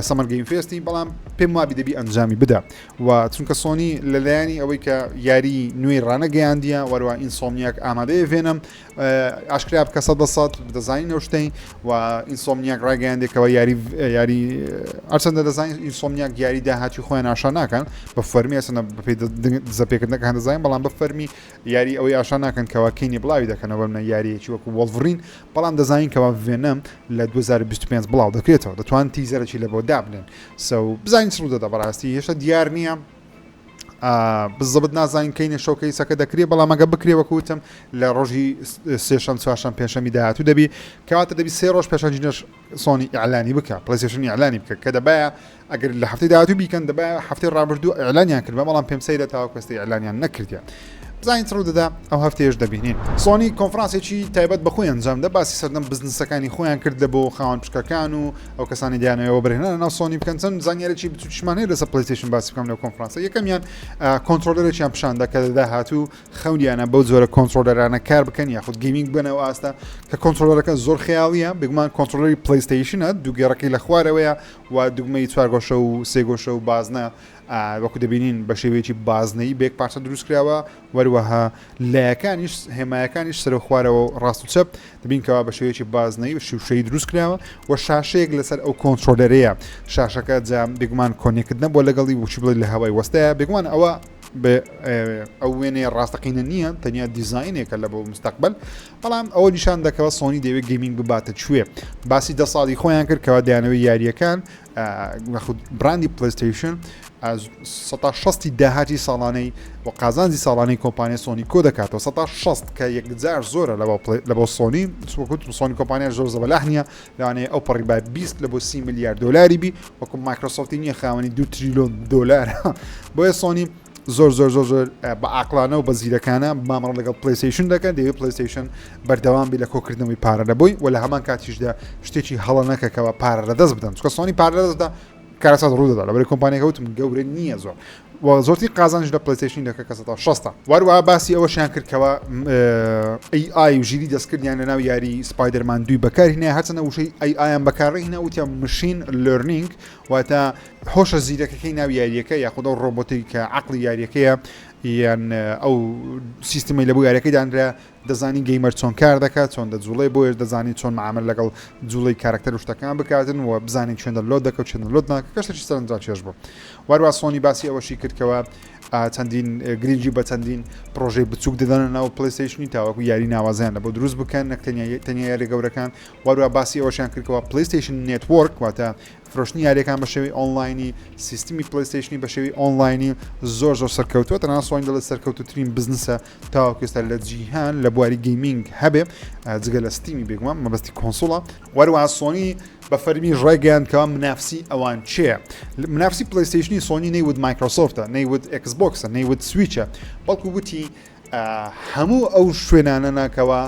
Summer Game Fest ی بەڵام پێم وابی دەبی ئەنجامی بدا و چونکە سۆنی لەلایەنی ئەوەی کە یاری نوێی ڕانەگەیاندیە وەروە Insomniac ئامادەیە Venom ئاشکرا بکە سە سەد دەزانین ئەو شتەی و Insomniac ڕاگەیاندێکەوە یاری یاری ئەرچەندە دەزانین Insomniac یاری داهاتی خۆیان ئاشا ناکەن بە فەرمی ئەسنە بەپێی دزەپێکردنەکان دەزانین بەڵام بە فەرمی یاری ئەوەی ئاشا ناکەن کەوا کەینی بڵاوی دەکەنەوە بەمنە یاریەکی وەکو Wolverine بەڵام دەزانین کەوا Venom لە 2025 بڵاو دەکرێتەوە دەتوان teaser ێکی لە بۆ دابنێن so بزانین چ ڕوودەدا بەڕاستی هێشتا دیار نییە بزەبت نازانین کەینە showcase ەکە دەکرێت بەڵام ئەگە بکرێ وەکو وتم لە ڕۆژی سێشەم چوارشەم پێنجشەمی داهاتوو دەبی کەواتە دەبی سێ ڕۆژ پێشەنجینەش سۆنی ئیعلانی بکە PlayStation ئیعلانی بکە کە دەبایە ئەگەر لە هەفتەی داهاتوو بیکەن دەبایە هەفتەی ڕابردوو ئیعلانیان کرد بەڵام پێم سەیرە تاوەکو ئێستا ئیعلانیان نەکردیە بزانین چ ڕوودەدا ئەو هەفتەیەش دەبینین. سۆنی کۆنفرانسێکی تایبەت بە خۆی ئەنجامدا باسی سەردەم بزنسەکانی خۆیان کرد لە بۆ خاوەن پشکەکان و ئەو کەسانی دەیانەوێ وەبەرهێنان لەناو سۆنی بکەن چەند زانیاریی بچووکیشمان هەیە لەسەر PlayStation باسی بکەم لەو کۆنفرانسە یەکەمیان controller ێکیان پیشاندا کە لە داهاتوو خەونیانە بەو جۆرە controller انە کار بکەن یاخود gaming بنە ئەو ئاستە کە controller ەکە زۆر خەیاڵیە بێگومان controller ی PlayStation ە دووگێڕەکەی لە خوارەوەیە و دوگمەی چوارگۆشە و سێگۆشە و بازنە وەکو دەبینین بە شێوەیەکی بازنەیی بێک پارچە دروست کراوە وەروەها لایەکانیش هێمایەکانیش سەر و خوارەوە و ڕاست و چەپ دەبین کەوا بە شێوەیەکی بازنەیی و شوشەیی دروست کراوە و شاشەیەک لەسەر ئەو controller ەیە شاشەکە جا بێگومان connect نەبووە لەگەڵی وچی بڵێ لە هەوای وەستایە بێگومان ئەوە ئەو وێنەیە ڕاستەقینە نییە تەنیا دیزینێکە لە بۆ مستەقبل بەڵام ئەوە نیشان دەکەوە سۆنی دەیەوێت gaming بباتە کوێ باسی دە ساڵی خۆیان کرد کەوا دەیانەوەی یاریەکان خود brand ی PlayStation سەتا شەستی داهاتی ساڵانەی و قازانجی ساڵانەی کۆمپانیای سۆنی کۆ دەکاتەوە سەتا شەست کە یەکجار زۆرە لە بۆ سۆنی سۆنی کۆمپانیا زۆر زەبەلاح نییە لەوانەیە ئەو پەڕی با 20 لە بۆ 30 ملیار دلاری بی وەکو مایکرۆسۆفتی نییە خاوەنی 2 تریلیۆن دلار بۆیە سۆنی زۆر زۆر زۆر زۆر بە عاقڵانە و بە زیرەکانە مامەڵە لەگەڵ PlayStation دەکەن دەیەوێت PlayStation بەردەوام بی لە کۆکردنەوەی پارە لە بۆی و لە هەمان کاتیشدا شتێکی هەڵە نەکەکەوە پارە لە دەست بدەن چونکە سۆنی پارە لە دەستدا کارەسات ڕوو دەدا لەبەری کۆمپانیەکە وتم گەورە نییە زۆر و زۆرترین قازانج لە PlayStation دەکە کە سەدا شەستە وەروەها باسی ئەوەشیان کرد کەوا AI و ژیری دەستکردیان لە ناو یاری Spider-Man دووی بەکارهێنا هەرچەندە وشەی AI یان بەکارهێنا وتیان machine learning واتە هۆشە زیرەکەکەی ناو یاریەکە یاخود ئەو ڕۆبۆتێک کە عقلی یاریەکەیە یان ئەو سیستمەی لە بۆ یاریەکەی دانرا دەزانی gamer چۆن کار دەکات چۆن دەجوڵێ بۆیش دەزانی چۆن معامل لەگەڵ جوڵەی کارکتەر و شتەکان بکاتن و بزانین چێندە load دەکە و چێندە load ناکە کەشتێکی سەرنجڕاکێش بوو واروا سۆنی باسی ئەوەشی کردکەوە چەندین گرنگی بە چەندین پرۆژەی بچووک دەدەنە ناو PlayStation ی تاوەکو یاری ناوازیان لە بۆ دروست بکەن نەک تەنیا یاری گەورەکان واروا باسی ئەوەشیان کردکەوە PlayStation Network واتە فرۆشتنی یاریەکان بە شێوەی ئۆنلاینی سیستمی PlayStation ی بە شێوەی ئۆنلاینی زۆر زۆر سەرکەوتووە تەنانەت سۆنی دەڵێت سەرکەوتوترین بزنسە تاوەکو ئێستا لە جیهان لە بواری gaming هەبێ جگە لە Steam ی بێگومان مەبەستی console ە وەروە سۆنی بە فەرمی ڕێگەیان کەوا منافسی ئەوان چێ منافسی PlayStation ی سۆنی نەیوت مایکرۆسۆفتە نەیوت Xbox ە نەیوت سویچە بەڵکو وتی هەموو ئەو شوێنانە ناکەوە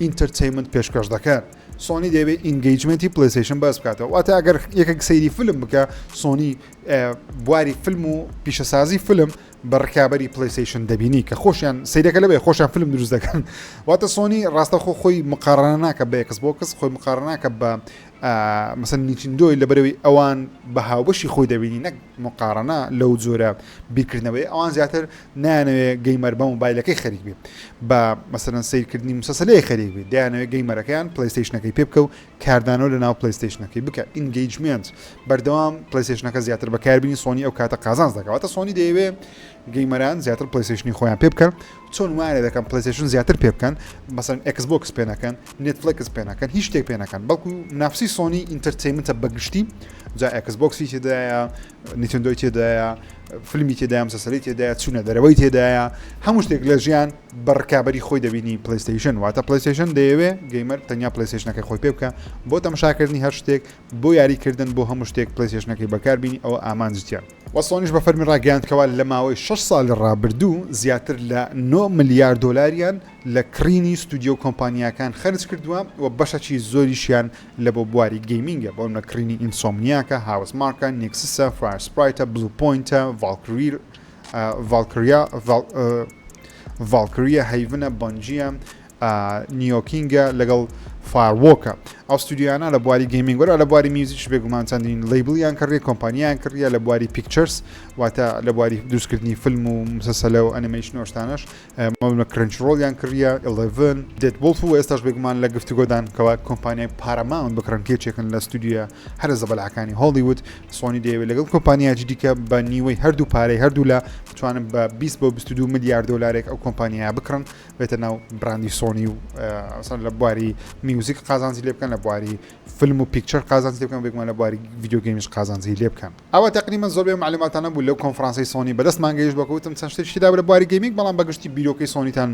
entertainment پێشکەش دەکەن سۆنی دەیەوێت engagement ی PlayStation بەرز بکاتەوە واتە ئەگەر یەکێک سەیری فیلم بکە سۆنی بواری فیلم و پیشەسازی فیلم بە ڕکابەری پلەیستەیشن دەبینی کە خۆشیان سەیرەکە لەوەیە خۆشیان فلم دروست دەکەن واتە سۆنی ڕاستەخۆ خۆی مقارنە ناکە بە ئێکس بۆکس خۆی مقارنە ناکە بە مەسەن نینتندۆی لەبەرەوەی ئەوان بە هاوبەشی خۆی دەبینی نەک مقارنە لەو جۆرە بیرکردنەوەی ئەوان زیاتر نایانەوێ gamer بە مۆبایلەکەی خەریک بێ بە مەسەلەن سەیرکردنی مسەسەلەیە خەریک بێ دەیانەوێ gamer ەکەیان پلەیستەیشنەکەی پێ بکە و کاردانەوە لە ناو پلەیستەیشنەکەی بکە engagement بەردەوام پلەیستەیشنەکە زیاتر بەکاربینی سۆنی ئەو کاتە قازانج دەکات واتە سۆنی دەیەوێ gamer ان زیاتر پلەیستەیشنی خۆیان پێ بکەن چۆن وایە دەکەن پلەیستەیشن زیاتر پێ بکەن مەسەن ئێکس بۆکس پێ نەکەن نێتفلێکس پێ نەکەن هیچ شتێک پێ نەکەن بەڵکو منافسی سۆنی entertainment ە بەگشتی جا ئێکس بۆکسی تێدایە نیتندۆی تێدایە فیلمی تێدایە مسەسەلی تێدایە چوونە دەرەوەی تێدایە هەموو شتێک لە ژیان بە ڕکابەری خۆی دەبینی پلیستیشن واتە پلیستیشن دەیەوێ gamer تەنیا پلیستیشنەکەی خۆی پێ بکە بۆ تەمشاکردنی هەر شتێک بۆ یاریکردن بۆ هەموو شتێک پلیستیشنەکەی بەکاربینی ئەوە ئامانجتیان. وە سۆنیش بە فەرمی ڕاگەیاند کەوا لە ماوەی شەش ساڵی ڕابردوو زیاتر لە نۆ ملیار دۆلاریان لە کڕینی ستودیۆ و کۆمپانیاکان خەرج کردووە و بەشەکی زۆریشیان لە بۆ بواری gaming ە بۆ نمونە کڕینی ئینسۆمنیاکە، هاوس مارکە، نیکسسە، فایەر سپرایتە، بلو پۆینتە، ڤاڵکریر ڤاڵکریا ڤاڵکریە، هەیڤنە، بەنجیە، نیۆکینگە لەگەڵ فایەروۆکە. ئەو ستودیۆیانە لە بواری gaming وەرە لە بواری میوزیکش بێگومان چەندین label یان کڕیە کۆمپانیان کڕیە لە بواری pictures واتە لە بواری دروستکردنی فیلم و مسەسەلە و ئەنیمەیشن و شتانەش مەبنە کرنچ ڕۆڵیان کڕیە ئێلێڤن دێد وڵف و ئێستاش بێگومان لە گفتوگۆدان کەوا کۆمپانیای پاراماونت بکڕن کێچێکن لە ستودیۆیە هەرە زەبەلاحەکانی هۆڵیوود سۆنی دەیەوێت لەگەڵ کۆمپانیایەکی دیکە بە نیوەی هەردوو پارەی هەردوولا بتوانن بە 20 بۆ 22 ملیار دۆلارێک ئەو کۆمپانیایە بکڕن بێتە ناو براندی سۆنی و ئەسڵەن لە بواری میوزیک قازانجی لێ بکەن لە بواری فیلم و picture قازانجی لێ بکەن بێگومان لە بواری video game یش قازانجی لێ بکەن ئەوە تقریبا زۆربەی معلوماتانە بوو لەو کۆنفرانسی سۆنی بەدەستمان گەیشت وەکو وتم چەند شتێکی تێدا بوو لە بواری gaming بەڵام بەگشتی بیرۆکەی سۆنیتان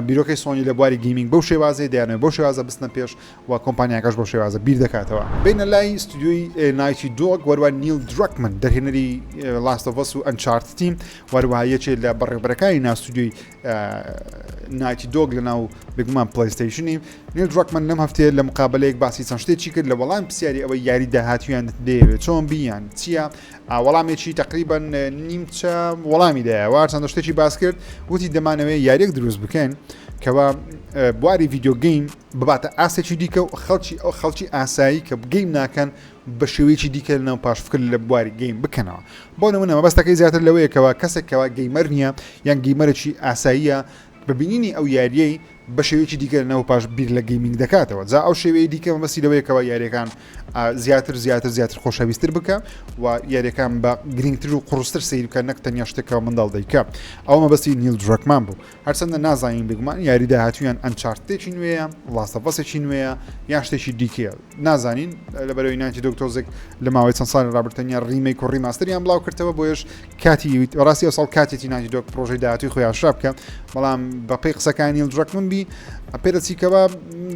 بیرۆکەی سۆنی لە بواری gaming بەو شێوازەی دەیانەوێت بەو شێوازە بستنە پێش و کۆمپانیاکەش بەو شێوازە بیر دەکاتەوە. بێینە لای ستودیۆی نایتی دۆگ وەروە نیل دراکمن دەرهێنەری لاست ئۆف ئەس و ئەنچارتدی وەروەها یەکێ لە بەڕێوبەرەکانی ناو ستودیۆی نایتی دۆگ لە ناو بێگومان پلەیستەیشنی نیل دراکمن لەم هەفتەیە لە مقابلەیەک باسی چەند شتێکی کرد لە وەڵام پرسیاری ئەوەی یاری داهاتوویان دەیەوێت چۆن بی یان چییە وەڵامێکی تقریبا نیمچە وەڵامی دایەوە چەندە شتێکی باس کرد وتی دەمانەوێت یاریەک دروست بکەین کەوا بواری video game بباتە ئاستێکی دیکە و خەڵکی ئەو خەڵکی ئاسایی کە game ناکەن بە شێوەیەکی دیکە لەناو پاشفکر لە بواری game بکەنەوە بۆ نمونە مەبەستەکەی زیاتر لەوەیە کەوا کەسێک کەوا gamer نییە یان gamer ێکی ئاساییە بە بینینی ئەو یاریەی بە شێوەیەکی دیکە لەناو پاش بیر لە gaming دەکاتەوە جا ئەو شێوەیە دیکە مەبەستی لەوەیە کەوا یاریەکان زیاتر زیاتر زیاتر خۆشەویستر بکە و یاریەکان بە گرنگتر و قڕستر سیر بکە نەک تەنیا شتێکەوە منداڵ دەیکە ئەو مەبەستی نیل دراکمان بوو هەرچەندە نازانین بێگومان یاری داهاتوویان ئەنچارتێکی نوێیە، لاست ئۆف ئەسێکی نوێیە یان شتێکی دیکەیە نازانین لەبەرەوەی نایتی دۆگ تۆزێک لە ماوەی چەند ساڵی ڕابرد تەنیا remake و remaster یان بڵاو کردەوە بۆیەش کاتی ڕاستی ئەو ساڵ کاتێکی نایتی دۆگ پرۆژەی داهاتووی خۆی ئاشکرا بکە بەڵام بەپێی قسەکانی نیل دراکمن بی پێدەچی کەوا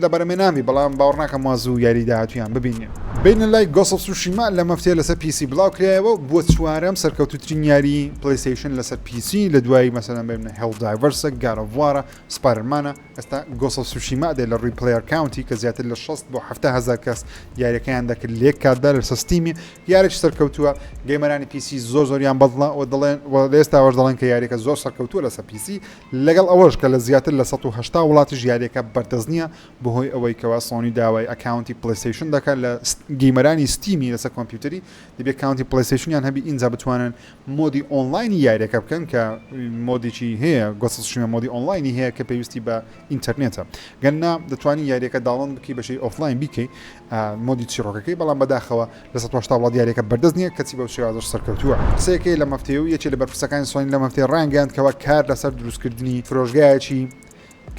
لە بەرەمێ نامی بەڵام باوەڕ ناکەم وا زوو یاری داهاتوویان ببینین. بینە لای گۆست ئۆف سوشیما لەم هەفتەیە لەسەر PC بڵاو کرایەوە و بووە چوارەم سەرکەوتووترین یاری پلەیستەیشن لەسەر PC لە دوای مەسەلەن بێنە هێڵدایڤەرسە، گاد ئۆف وارە، سپایدەرمانە، ئێستا گۆست ئۆف سوشیما دێ لە ڕووی player count ی کە زیاتر لە 60 بۆ 70 هەزار کەس یاریەکەیان دەکرد لە یەک کاتدا لەسەر ستیمی یاریی سەرکەوتووە gamer انی PC زۆر زۆریان بەدڵە و دەڵێن و لە ئێستاوەش دەڵێن کە یاریەکە زۆر سەرکەوتووە لەسەر PC لەگەڵ ئەوەش کە لە زیاتر لە 180 وڵاتیش یاریەکە بەردەست نییە بەهۆی ئەوەی کەوا سۆنی داوای account ی پلەیستەیشن دەکات لە gamer انی ستیمی لەسەر کۆمپیوتەری دەبێت account ی پلەیستەیشنیان هەبی ئینجا بتوانن mode ی ئۆنلاینی یاریەکە بکەن کە mode ێکی هەیە گۆست ئۆف سوشیما mode ی ئۆنلاینی هەیە کە پێویستی بە ئینتەرنێتە گەننا دەتوانی یاریەکە download بکەی بەشی offline بیکەی mode ی چیڕۆکەکەی بەڵام بەداخەوە لە 180 وڵات یاریەکە بەردەست نییە کەچی بەو شێوازەش سەرکەوتووە. قسەیەکەی لەم هەفتەیە و یەکێ لە بەرپرسەکانی سۆنی لەم هەفتەیە ڕایانگەیاند کەوا کار لەسەر دروستکردنی فرۆشگایەکی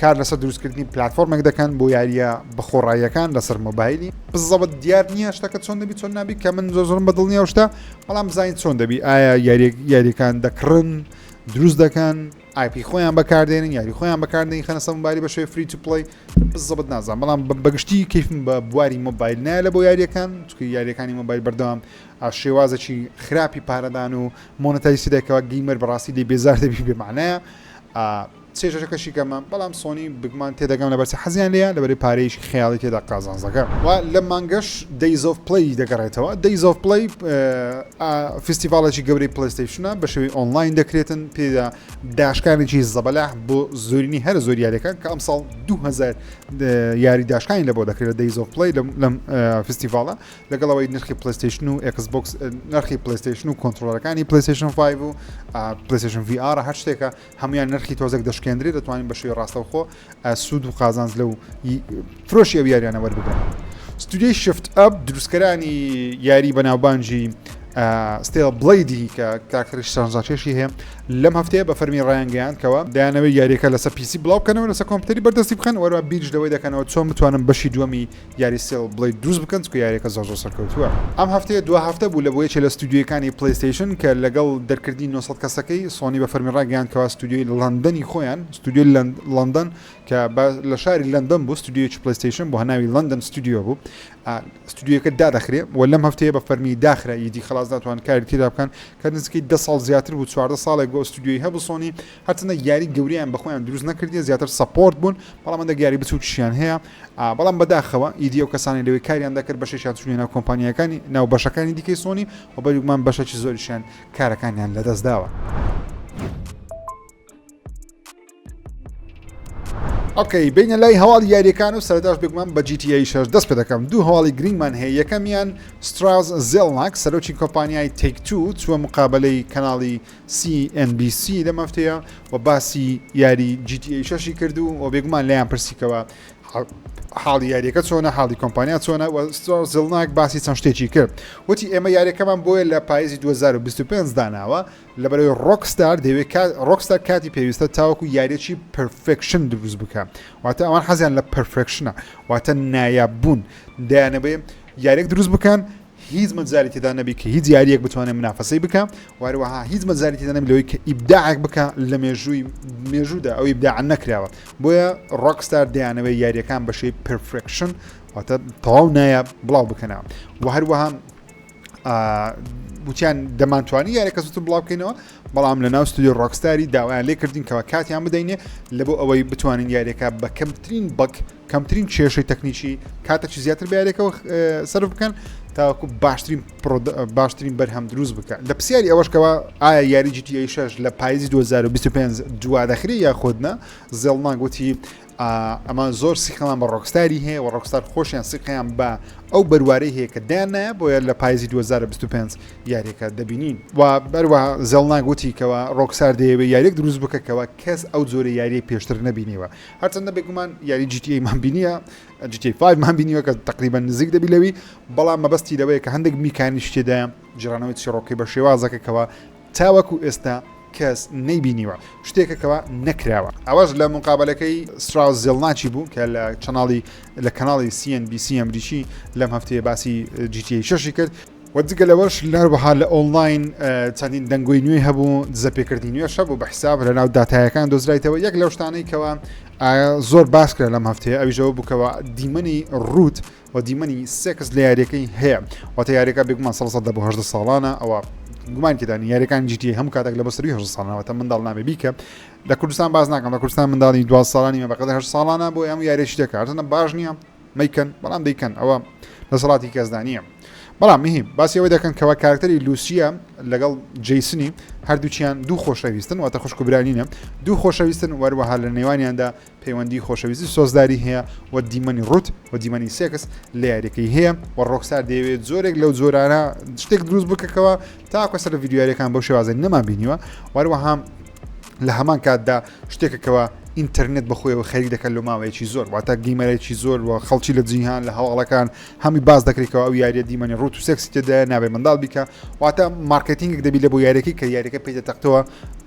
کار لەسەر دروستکردنی پلاتفۆرمێک دەکەن بۆ یارییە بەخۆڕاییەکان لەسەر مۆبایلی بزەبت دیار نییە شتەکە چۆن دەبی چۆن نابی کە من زۆر زۆرم بەدڵ نییە شتە بەڵام بزانین چۆن دەبی ئایا یاریەکان دەکڕن دروست دەکەن IP خۆیان بەکاردێنن یاری خۆیان بەکاردێن خەنە سەر مۆبایلی بە شێوەی free to play بزەبت نازانم بەڵام بەگشتی کەیفم بە بواری مۆبایل نایە لە بۆ یاریەکان چونکە یاریەکانی مۆبایل بەردەوام شێوازێکی خراپی پارەدان و monetize ی دەکەوە gamer بەڕاستی لێ بێزار دەبی بێمانایە. چێژەکەشی کەمە بەڵام سۆنی بگومان تێدەگەم لەبەرچی حەزیان لێیە لەبەری پارەیەکی خەیاڵی تێدا قازانج دەکەن و لەم مانگەش Days of Play دەگەڕێتەوە Days of Play فیستیڤاڵێکی گەورەی پلەیستەیشنە بە شێوەی ئۆنلاین دەکرێتن پێدا داشکانێکی زەبەلاح بۆ زۆرینی هەرە زۆر یاریەکان کە ئەمساڵ 2000 یاری داشکانی لە بۆ دەکرێت لە Days of Play لەم فیستیڤاڵە لەگەڵ ئەوەی نرخی پلەیستەیشن و ئێکس بۆکس نرخی پلەیستەیشن و کۆنترۆلەکانی پلەیستەیشن 5 و پلەیستەیشن VR هەر شتێکە هەمویان نرخی تۆزێک دەشکێندرێت دەتوانین بە شێوەی ڕاستەوخۆ سوود و قازانج لەو فرۆشی ئەو یاریانە وەربگرن. ستودیۆی Shift Up دروستکەرانی یاری بەناوبانگی Stellar Blade ی کە کاکتەری شانزاکێشی هەیە لەم هەفتەیە بە فەرمی ڕایانگەیاند کەەوە دەیانەوەی یاریەکە لەسەر PC بڵاو بکەنەوە لەسەر کۆمپیوتەری بەردەستی بخەن وەروە بیرش لەوەی دەکەنەوە چۆن بتوانن بەشی دووەمی یاری Stellar Blade دروست بکەن چونکە یاریەکە زۆر زۆر سەرکەوتووە. ئەم هەفتەیە دوا هەفتە بوو لە بۆ یەکێ لە ستودیۆیەکانی پلەیستەیشن کە لەگەڵ دەرکردنی 900 کەسەکەی سۆنی بە فەرمی ڕاگەیاند کەوا ستودیۆی لەندەنی خۆیان ستودیۆی لەندەن کە لە شاری لەندەن بوو ستودیۆیەکی پلەیستەیشن بۆ هەناوی لەندەن ستودیۆ بوو ستودیۆکە دادەخرێ و لەم هەفتەیە بە فەرمی داخرا ئیدی خلاص ناتوان کاری تێدا بکەن کە نزیکەی 10 ساڵ زیاتر بوو 14 ساڵێک بۆ ستودیۆی هەبوو سۆنی هەرچەندە یاری گەوریان بەخۆیان دروست نەکردیە زیاتر support بوون بەڵام هەندێک یاری بچووکیشیان هەیە بەڵام بەداخەوە ئیدی ئەو کەسانی لەوێ کاریان دەکرد بەشێکیان چوونە ناو کۆمپانیاکانی ناو بەشەکانی دیکەی سۆنی و بەگومان بەشێکی زۆریشیان کارەکانیان لەدەست داوە. okay بینە لای هەواڵی یاریەکان و سەرەتاش بێگومان بە GTA 6 دەست پێ دەکەم دوو هەواڵی گرنگمان هەیە یەکەمیان ستراوس زێڵناک سەرۆکی کۆمپانیای تیک تو چووە مقابلەی کەناڵی CNBC لەم هەفتەیە و باسی یاری GTA 6 کرد و و بێگومان لایان پرسیکەوە حاڵی یاریەکە چۆنە حاڵی کۆمپانیا چۆنە و ستراوس زێڵناک باسی چەند شتێکی کرد وتی ئێمە یاریەکەمان بۆیە لە پاییزی 2025 داناوە لەبەرەوەی ڕۆکستار دەیەوێت کات ڕۆکستار کاتی پێویستە تاوەکو یاریەکی perfection دروست بکە واتە ئەوان حەزیان لە perfection ە واتە نایاب بوون دەیانەوێ یاریەک دروست بکەن هیچ مەجالی تێدا نەبی کە هیچ یاریەک بتوانێت منافەسەی بکە واروەها هیچ مەجالی تێدا نەبی لەوەی کە ئیبداعێک بکە لە مێژووی مێژوودا ئەو ئیبداع نەکراوە بۆیە ڕۆکستار دەیانەوێت یاریەکان بە شێوەی perfection واتە تەواو نایاب بڵاو بکەنەوە و هەروەها وتیان دەمانتوانی یاریەکە زووتر بڵاو بکەینەوە بەڵام لە ناو ستودیۆ ڕۆکستاری داوایان لێ کردین کەوا کاتیان بدەینێ لە بۆ ئەوەی بتوانین یاریەکە بە کەمترین bug کەمترین کێشەی تەکنیکی کاتێکی زیاتر بە یاریەکەەوە سەرف بکەن تاوەکو باشترین باشترین بەرهەم دروست بکە لە پرسیاری ئەوەشکەوە ئایا یاری GTA 6 لە پاییزی 2025 دوا دەخری یاخود نا زێڵناک وتی ئەمە زۆر سیقەمان بە ڕۆکستاری هەیە و ڕۆکستار خۆشیان سیقەیان بە ئەو بەروارەی هەیە کە دایاننایە بۆیە لە پایزی 2025 یاریەکە دەبینین و بەروە زێڵناک وتی کەەوە ڕۆکسار دەیەوێت یاریەک دروست بکەکەوە کەس ئەو جۆرە یاریە پێشتر نەبینیوە هەرچەندە بێگومان یاری GTA مان بینیە GTA 5 مان بینیوە کە تقریبا نزیک دەبی لەوی بەڵام مەبەستی لەوەیە کە هەندێک میکانیش تێدایە گێڕانەوەی چیڕۆکەی بە شێوازەکەکەوە تاوەکو ئێستا کەس نەیبینیوە شتێکە کەوا نەکراوە. ئەوەش لە موقابەلەکەی ستراوس زێڵناکی بوو کە لە channel ی لە کەناڵی CNBC ئەمریکی لەم هەفتەیە باسی GTA شەشی کرد. و جگە لەوەش هەروەها لە ئۆنلاین چەندین دەنگۆی نوێی هەبوو دزەپێکردنی نوێش هەبوو بە حساب لە ناو داتایەکان دۆزرایتەوە یەک لەو شتانەی کەوا زۆر باس کرا لەم هەفتەیە ئەویش ئەوە بوو کەوا دیمەنی ڕووت و دیمەنی سێکس لە یاریەکەی هەیە واتە یاریەکە بێگومان سەد لە بۆ 18 ساڵانە ئەوە گومان تێدانی یاریەکان GTA هەموو کاتێک لە بەسەروی 18 ساڵانەوە تا منداڵ نابێ بیکە لە کوردستان باز ناکەم لە کوردستان منداڵی دو ساڵانی مە بەقەدەر 8 ساڵانە بۆ ئەم یاریەکی دەکات هەرچەندە باش نییە مەیکەن بەڵام دەیکەن ئەوە دەسەڵاتی کەسدا نییە بەڵام مهم باسی ئەوە دەکەن کەوا کارکتەری لوسیە لەگەڵ جەیسنی هەردووچیان دوو خۆشەویستن واتە خوشک و برانینە دوو خۆشەویستن وەروەها لە نێوانیاندا پەیوەندی خۆشەویستی سۆزداری هەیە و دیمەنی ڕوت و دیمەنی سێکس لە یاریەکەی هەیە و ڕۆکستار دەیەوێت جۆرێک لەو جۆرانە شتێک دروست بکەکەوە تاکو سەر ڤیدیۆ یاریەکان بەو شێوازە نەمان بینیوە وەروەها لە هەمان کاتدا شتێکەکەوە ئینتەرنێت بەخۆیەوە خەریک دەکەن لە ماوەیەکی زۆر واتە gamer ێکی زۆر و خەڵکی لە جیهان لە هەواڵەکان هەمی باس دەکرێتەوە ئەو یاریە دیمەنی ڕوت و سێکسی تێدایە نابێ منداڵ بیکە واتە مارکتینگێک دەبی لە بۆ یاریەکەی کە یاریەکە پێی دەتەقتەوە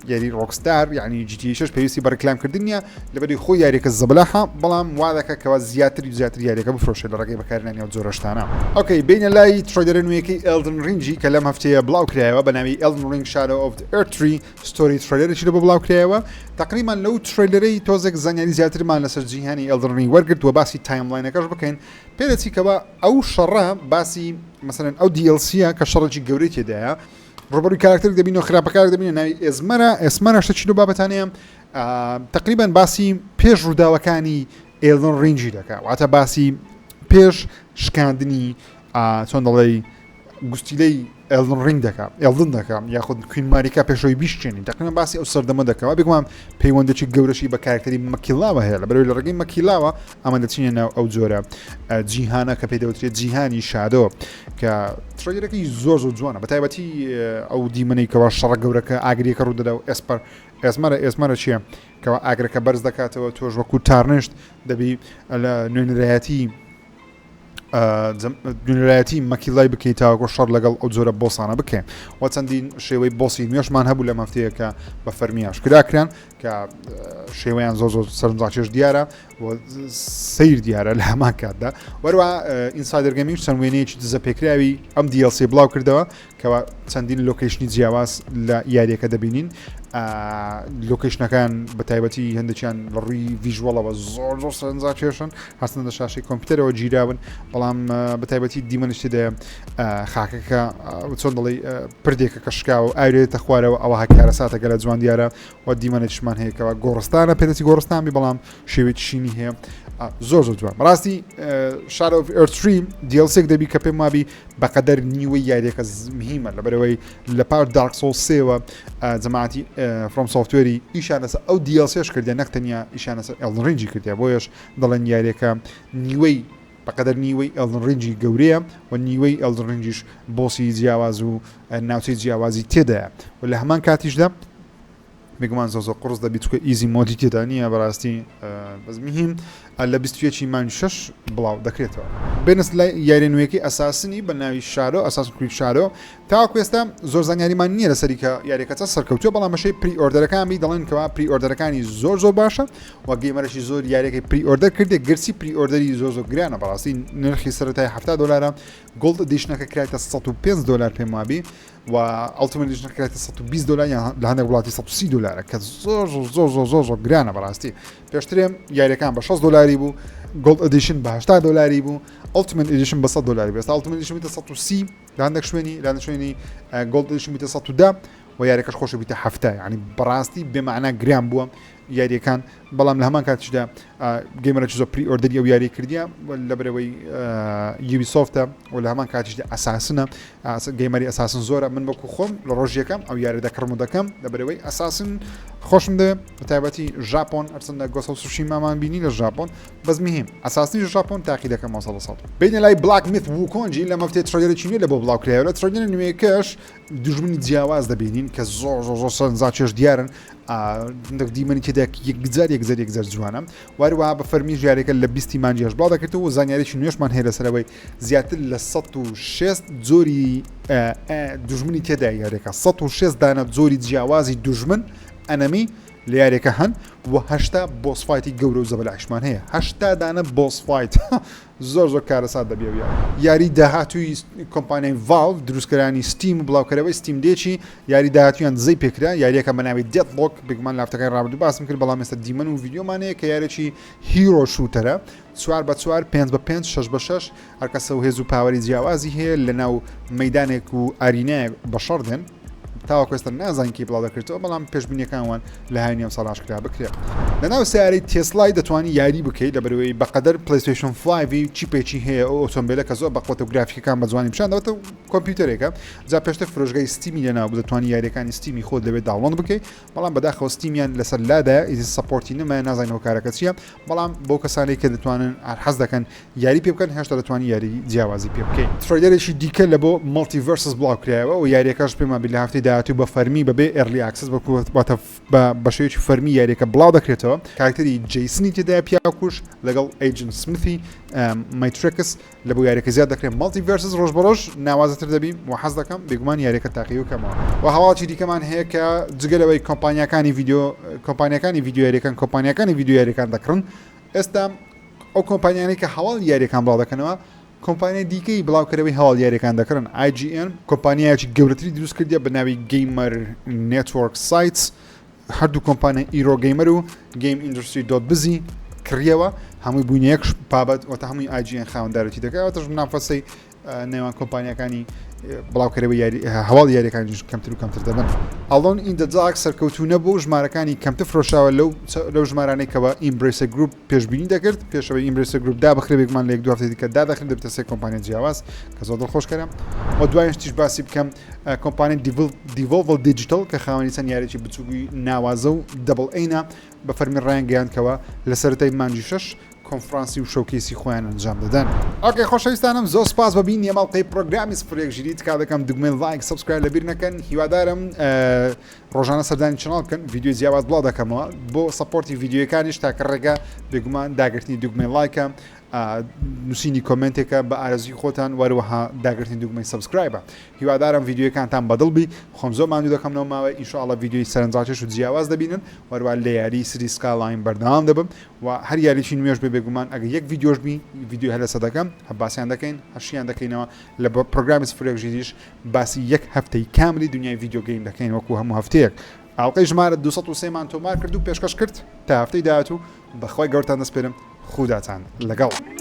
یاری ڕۆکستار یعنی GTA 6 پێویستی بە ڕیکلامکردن نییە لەبەری خۆی یاریەکە زەبەلاحە بەڵام وا دەکات کەوا زیاتر و زیاتر یاریەکە بفرۆشێت لە ڕێگەی بەکارهێنانی ئەو جۆرە شتانە. okay بێینە لای trailer ە نوێیەکەی Elden Ring ی کە لەم هەفتەیە بڵاو کرایەوە بە ناوی Elden Ring Shadow of the Erdtree Story trailer ێکی لە بۆ بڵاو کرایەوە تقریبان لەو trailer ەی تۆزێک زانیاری زیاترمان لەسەر جیهانی Elden Ring وەرگرت و باسی timeline ەکەش بکەین پێدەچی کەوا ئەو شەڕە باسی مەسەلەن ئەو DLC ە کە شەڕێکی گەورەی تێدایە ڕوبەروی کارکتەر دەبینەوە خراپەکار دەبینە ناوی ئێزمەرە ئێسمەرە شتێکی لەو بابەتانەیە. تقریبان باسی پێش ڕووداوەکانی Elden Ring ی دەکا واتە باسی پێش شکاندنی چۆن دەڵێی گوستیلەی Elden Ring دەکا Elden دەکا یاخود Queen Marika پێشەوەی بیشکێنی دەقیقەن باسی ئەو سەردەمە دەکەوە بێگومان پەیوەندێکی گەورەشی بە کارکتەری مەکیلاوە هەیە لە بەرەوەی لە ڕێگەی مەکیلاوە ئەمە دەچینە ناو ئەو جۆرە جیهانە کە پێی دەوترێت جیهانی Shadow کە trailer ەکەی زۆر زۆر جوانە بە تایبەتی ئەو دیمەنەی کەوا شەڕە گەورەکە ئاگریەکە ڕوودەدا و Esper ئێزمەرە ئێزمەرە چییە کەوا ئاگرەکە بەرز دەکاتەوە تۆش وەکو Tarnished دەبی لە نوێنەرایەتی نوێنەرایەتی مەکیلای بکەیت تاوەکو شەڕ لەگەڵ ئەو جۆرە boss انە بکەین و چەندین شێوەی boss ی نوێشمان هەبوو لەم هەفتەیە کە بە فەرمی ئاشکرا کران کە شێوەیان زۆر زۆر سەرنجڕاکێش دیارە و سیر دیارە لە هەمان کاتدا وەروە Insider Gaming چەند وێنەیەکی دزە پێکراوی ئەم DLC بڵاو کردەوە کەوا چەندین location ی جیاواز لە یاریەکە دەبینین location ەکان بە تایبەتی هەندێکیان لە ڕووی visual ەوە زۆر زۆر سەرنجا کێشن هەستن لە شاشەی کۆمپیوتەرەوە گیراون بەڵام بە تایبەتی دیمەنش تێدایە خاکەکە چۆن دەڵی پردێکە کە شکاوە و ئاوێتە خوارەوە ئەوە کارەساتە گەلە جوان دیارە و دیمەنێکیشمان هەیە کەوا گۆڕستانە پێدەچی گۆڕستان بی بەڵام شێوەی شینی هەیە زۆر زۆر جوان بەڕاستی Shadow of Erdtree DLC ێک دەبی کە پێم وابی بەقەدەر نیوەی یاریەکە مهمە لەبەرەوەی لە پار Dark Souls سێوە جەماعەتی FromSoftware ی ئیشان لەسەر ئەو DLC ش کردە نەک تەنیا ئیشان لەسەر Elden Ring ی کردە بۆیەش دەڵێن یاریەکە نیوەی بەقەدەر نیوەی Elden Ring ی گەورەیە و نیوەی Elden Ring یش boss ی جیاواز و ناوچەی جیاوازی تێدایە و لە هەمان کاتیشدا بێگومان زۆر زۆر قوڕس دەبی چونکە easy mode ی تێدا نییە بەڕاستی بەس مهم لە 21 مانگی شەش بڵاو دەکرێتەوە. بێنس لای یاریە نوێیەکەی Assassin ی بە ناوی Shadow Assassin's Creed Shadow تاوەکو ئێستا زۆر زانیاریمان نییە لەسەری کە یاریەکە چەند سەرکەوتووە بەڵام بەشەی pre-order ەکان بی دەڵێن کەوا pre-order ەکانی زۆر زۆر باشە و gamer ێکی زۆر یاریەکەی pre-order کردێ گەرچی pre-order ی زۆر زۆر گرانە بەڕاستی نرخی سەرەتای 70 دلارە Gold Edition ەکە کرایتە 105 دلار پێم وابی و Ultimate Edition کرایتە 120 دلار یان لە هەندێک وڵاتی 130 دلارە کە زۆر زۆر زۆر زۆر زۆر زۆر گرانە بەڕاستی پێشترێ یاریەکان بە 60 دلاری بوو Gold Edition بە 80 دلاری بوو Ultimate Edition بە 100 دلاری بێست Ultimate Edition بیتە 130 لە هەندێک شوێنی لە هەندێک شوێنی Gold Edition بیتە 110 و یاریەکەش خۆشە بیتە 70 یعنی بەڕاستی بێمەعنا گران بووە یاریەکان بەڵام لە هەمان کاتیشدا gamer ێکی زۆر pre-order ی ئەو یاری کردیە لەبەرەوەی Ubisoft ە و لە هەمان کاتیشدا Assassin ە gamer ی Assassin زۆرە من وەکو خۆم لە ڕۆژ یەکەم ئەو یاری دەکڕم و دەکەم لەبەرەوەی Assassin خۆشم دەوێت بە تایبەتی ژاپۆن ئەرسن لە Ghost of Tsushima مان بینی لە ژاپۆن بەس مهم Assassin ی ژاپۆن تاقی دەکەمەوە سەد سەد بینە لای Black Myth Wukong ی لە مەفتێ trailer ێکی نوێ لە بۆ بڵاو کرایەوە لە trailer ە نوێیەکەش دوژمنی جیاواز دەبینین کە زۆر زۆر زۆر سەرنجڕاکێش دیارن هەندێک دیمەنی تێدا یەکجار یەکجار یەکجار جوانە وەروە بە فەرمی ژارێکە لە 20 مانگی هەشت بڵاو دەکرێتەوە و زانیاریی نوێشمان هەیە لەسەرەوەی زیاتر لە 106 جۆری دوژمنی تێدا یاریەکە 106 دانە جۆری جیاوازی دوژمن enemy لە یاریەکە هەن و هەشتا boss fight ی گەورە و زەبەلاحیشمان هەیە هەشتا دانە boss fight زۆر زۆر کارەسات دەبی ئەو یاریە. یاری داهاتووی کۆمپانیای Valve دروستکەرانی Steam و بڵاوکەرەوەی Steam Deck ی یاری داهاتوویان دزەی پێکرا یاریەکە بە ناوی Deadlock بێگومان لە هەفتەکانی ڕابردوو باسم کرد بەڵام ئێستا دیمەن و ڤیدیۆمان هەیە کە یارێکی hero shooter ە چوار بە چوار پێنج بە پێنج شەش بە شەش هەرکەسە و هێز و power ی جیاوازی هەیە لە ناو مەدانێک و arena یەک بەشەڕ دێن تاوەکو ئێستا نازانین کەی بڵاو دەکرێتەوە بەڵام پێشبینیەکان وان لە هاوینی ئەمساڵ ئاشکرا بکرێت. لەناو سەیارەی تێسلای دەتوانی یاری بکەیت لەبەرئەوەی بەقەدەر PlayStation 5 chip ێکی هەیە ئەو ئۆتۆمبیلە کە زۆر بەقوەتە و گرافیکەکان بە جوانی پیشان دەدات و کۆمپیوتەرێکە جا پێشتر فرۆشگای Steam ی لەناو بوو دەتوانی یاریەکانی Steam ی خۆت لەوێ download بکەیت بەڵام بەداخەوە Steam یان لەسەر لادایە ئیتر support ی نەمایە نازانین هۆکارەکە چییە بەڵام بۆ کەسانێک کە دەتوانن حەز دەکەن یاری پێ بکەن هێشتا دەتوانی یاری جیاوازی پێ بکەیت. trailer ێکی دیکە لە بۆ MultiVersus بڵاوکرایەوە و یاریەکەش پێمان بی لە هەفتەی داهاتوو بە فەرمی بەبێ early access واتە بە شێوەیەکی فەرمی یاریەکە بڵاو دەکرێتەوە. کارکتەری جەیسنی تێدایە پیاوکوژ لەگەڵ Agent Smith ی Matrix لە بۆ یاریەکە زیاد دەکرێت. MultiVersus ڕۆژ بە ڕۆژ ناوازەتر دەبی و حەز دەکەم بێگومان یاریەکە تاقی بکەمەوە. و هەواڵێکی دیکەمان هەیە کە جگە لەوەی کۆمپانیاکانی ڤیدیۆ کۆمپانیاکانی ڤیدیۆ یاریەکان کۆمپانیاکانی ڤیدیۆ یاریەکان دەکڕن ئێستا ئەو کۆمپانیانەی کە هەواڵی یاریەکان بڵاو دەکەنەوە کۆمپانیای دیکەی بڵاوکەرەوەی هەواڵ یاریەکان دەکڕن IGN کۆمپانیایەکی گەورەتری دروست کردیە بە ناوی Gamer Network Sites هەردوو کۆمپانیای Eurogamer و GamesIndustry dot biz ی کڕیەوە هەمووی بوونە یەک بابەت واتە هەمووی IGN خاوەندارێتی دەکات واتەش منافەسەی نێوان کۆمپانیەکانی بڵاوکەرەوەی یاری هەواڵی یاریەکانیش کەمتر و کەمتر دەبن. Alone in the Dark سەرکەوتوو نەبوو و ژمارەکانی کەمتر فرۆشراوە لەو لەو ژمارانەی کەوا Embracer Group پێشبینی دەکرد پێشەوەی Embracer Group دابخرێ بێگومان لە یەک دو هەفتەی دیکە دادەخرێن دەبێتە سێ کۆمپانیا جیاواز کە زۆر دڵخۆشکەرە و دوایین شتیش باسی بکەم کۆمپانیای Devolver Digital کە خاوەنی چەند یاریی بچووکی ناوازە و double A نا بە فەرمی ڕایانگەیاند کەوا لە سەرەتای مانگی شەش کۆنفرانسی و showcase ی خۆیان ئەنجام دەدەن. okay خۆشەویستانم زۆر سپاس بە بینی ئەم ئەڵقەی پرۆگرامی سفر یەک ژیری تکا دەکەم دوگمەی like subscribe لەبیر نەکەن هیوادارم ڕۆژانە سەردانی channel بکەن ڤیدیۆی جیاواز بڵاو دەکەمەوە بۆ support ی ڤیدیۆیەکانیش تاکە ڕێگا بێگومان داگرتنی دوگمەی like ە نووسینی comment ێکە بە ئارەزوی خۆتان وەروەها داگرتنی دوگمەی subscribe ە هیوادارم ڤیدیۆیەکانتان بەدڵ بی خۆم زۆر ماندوو دەکەم لەو ماوەیە ان شاء اللە ڤیدیۆی سەرنجڕاکێش و جیاواز دەبینن وەروە لە یاری Cities Skylines بەردەوام دەبم و هەر یاریی نوێش بێ بێگومان ئەگەر یەک ڤیدیۆش بی ڤیدیۆی هەر لەسەر دەکەم هە باسیان دەکەین هەشیان دەکەینەوە لە پرۆگرامی سفر یەک ژیریش باسی یەک هەفتەی کاملی دنیای video game دەکەین وەکو هەموو هەفتەیەک ئاڵقەی ژمارە 203 مان تۆمار کرد و پێشکەش کرد تا هەفتەی داهاتوو بەخوای گەورتان دەسپێرم خوداتان لەگەڵ.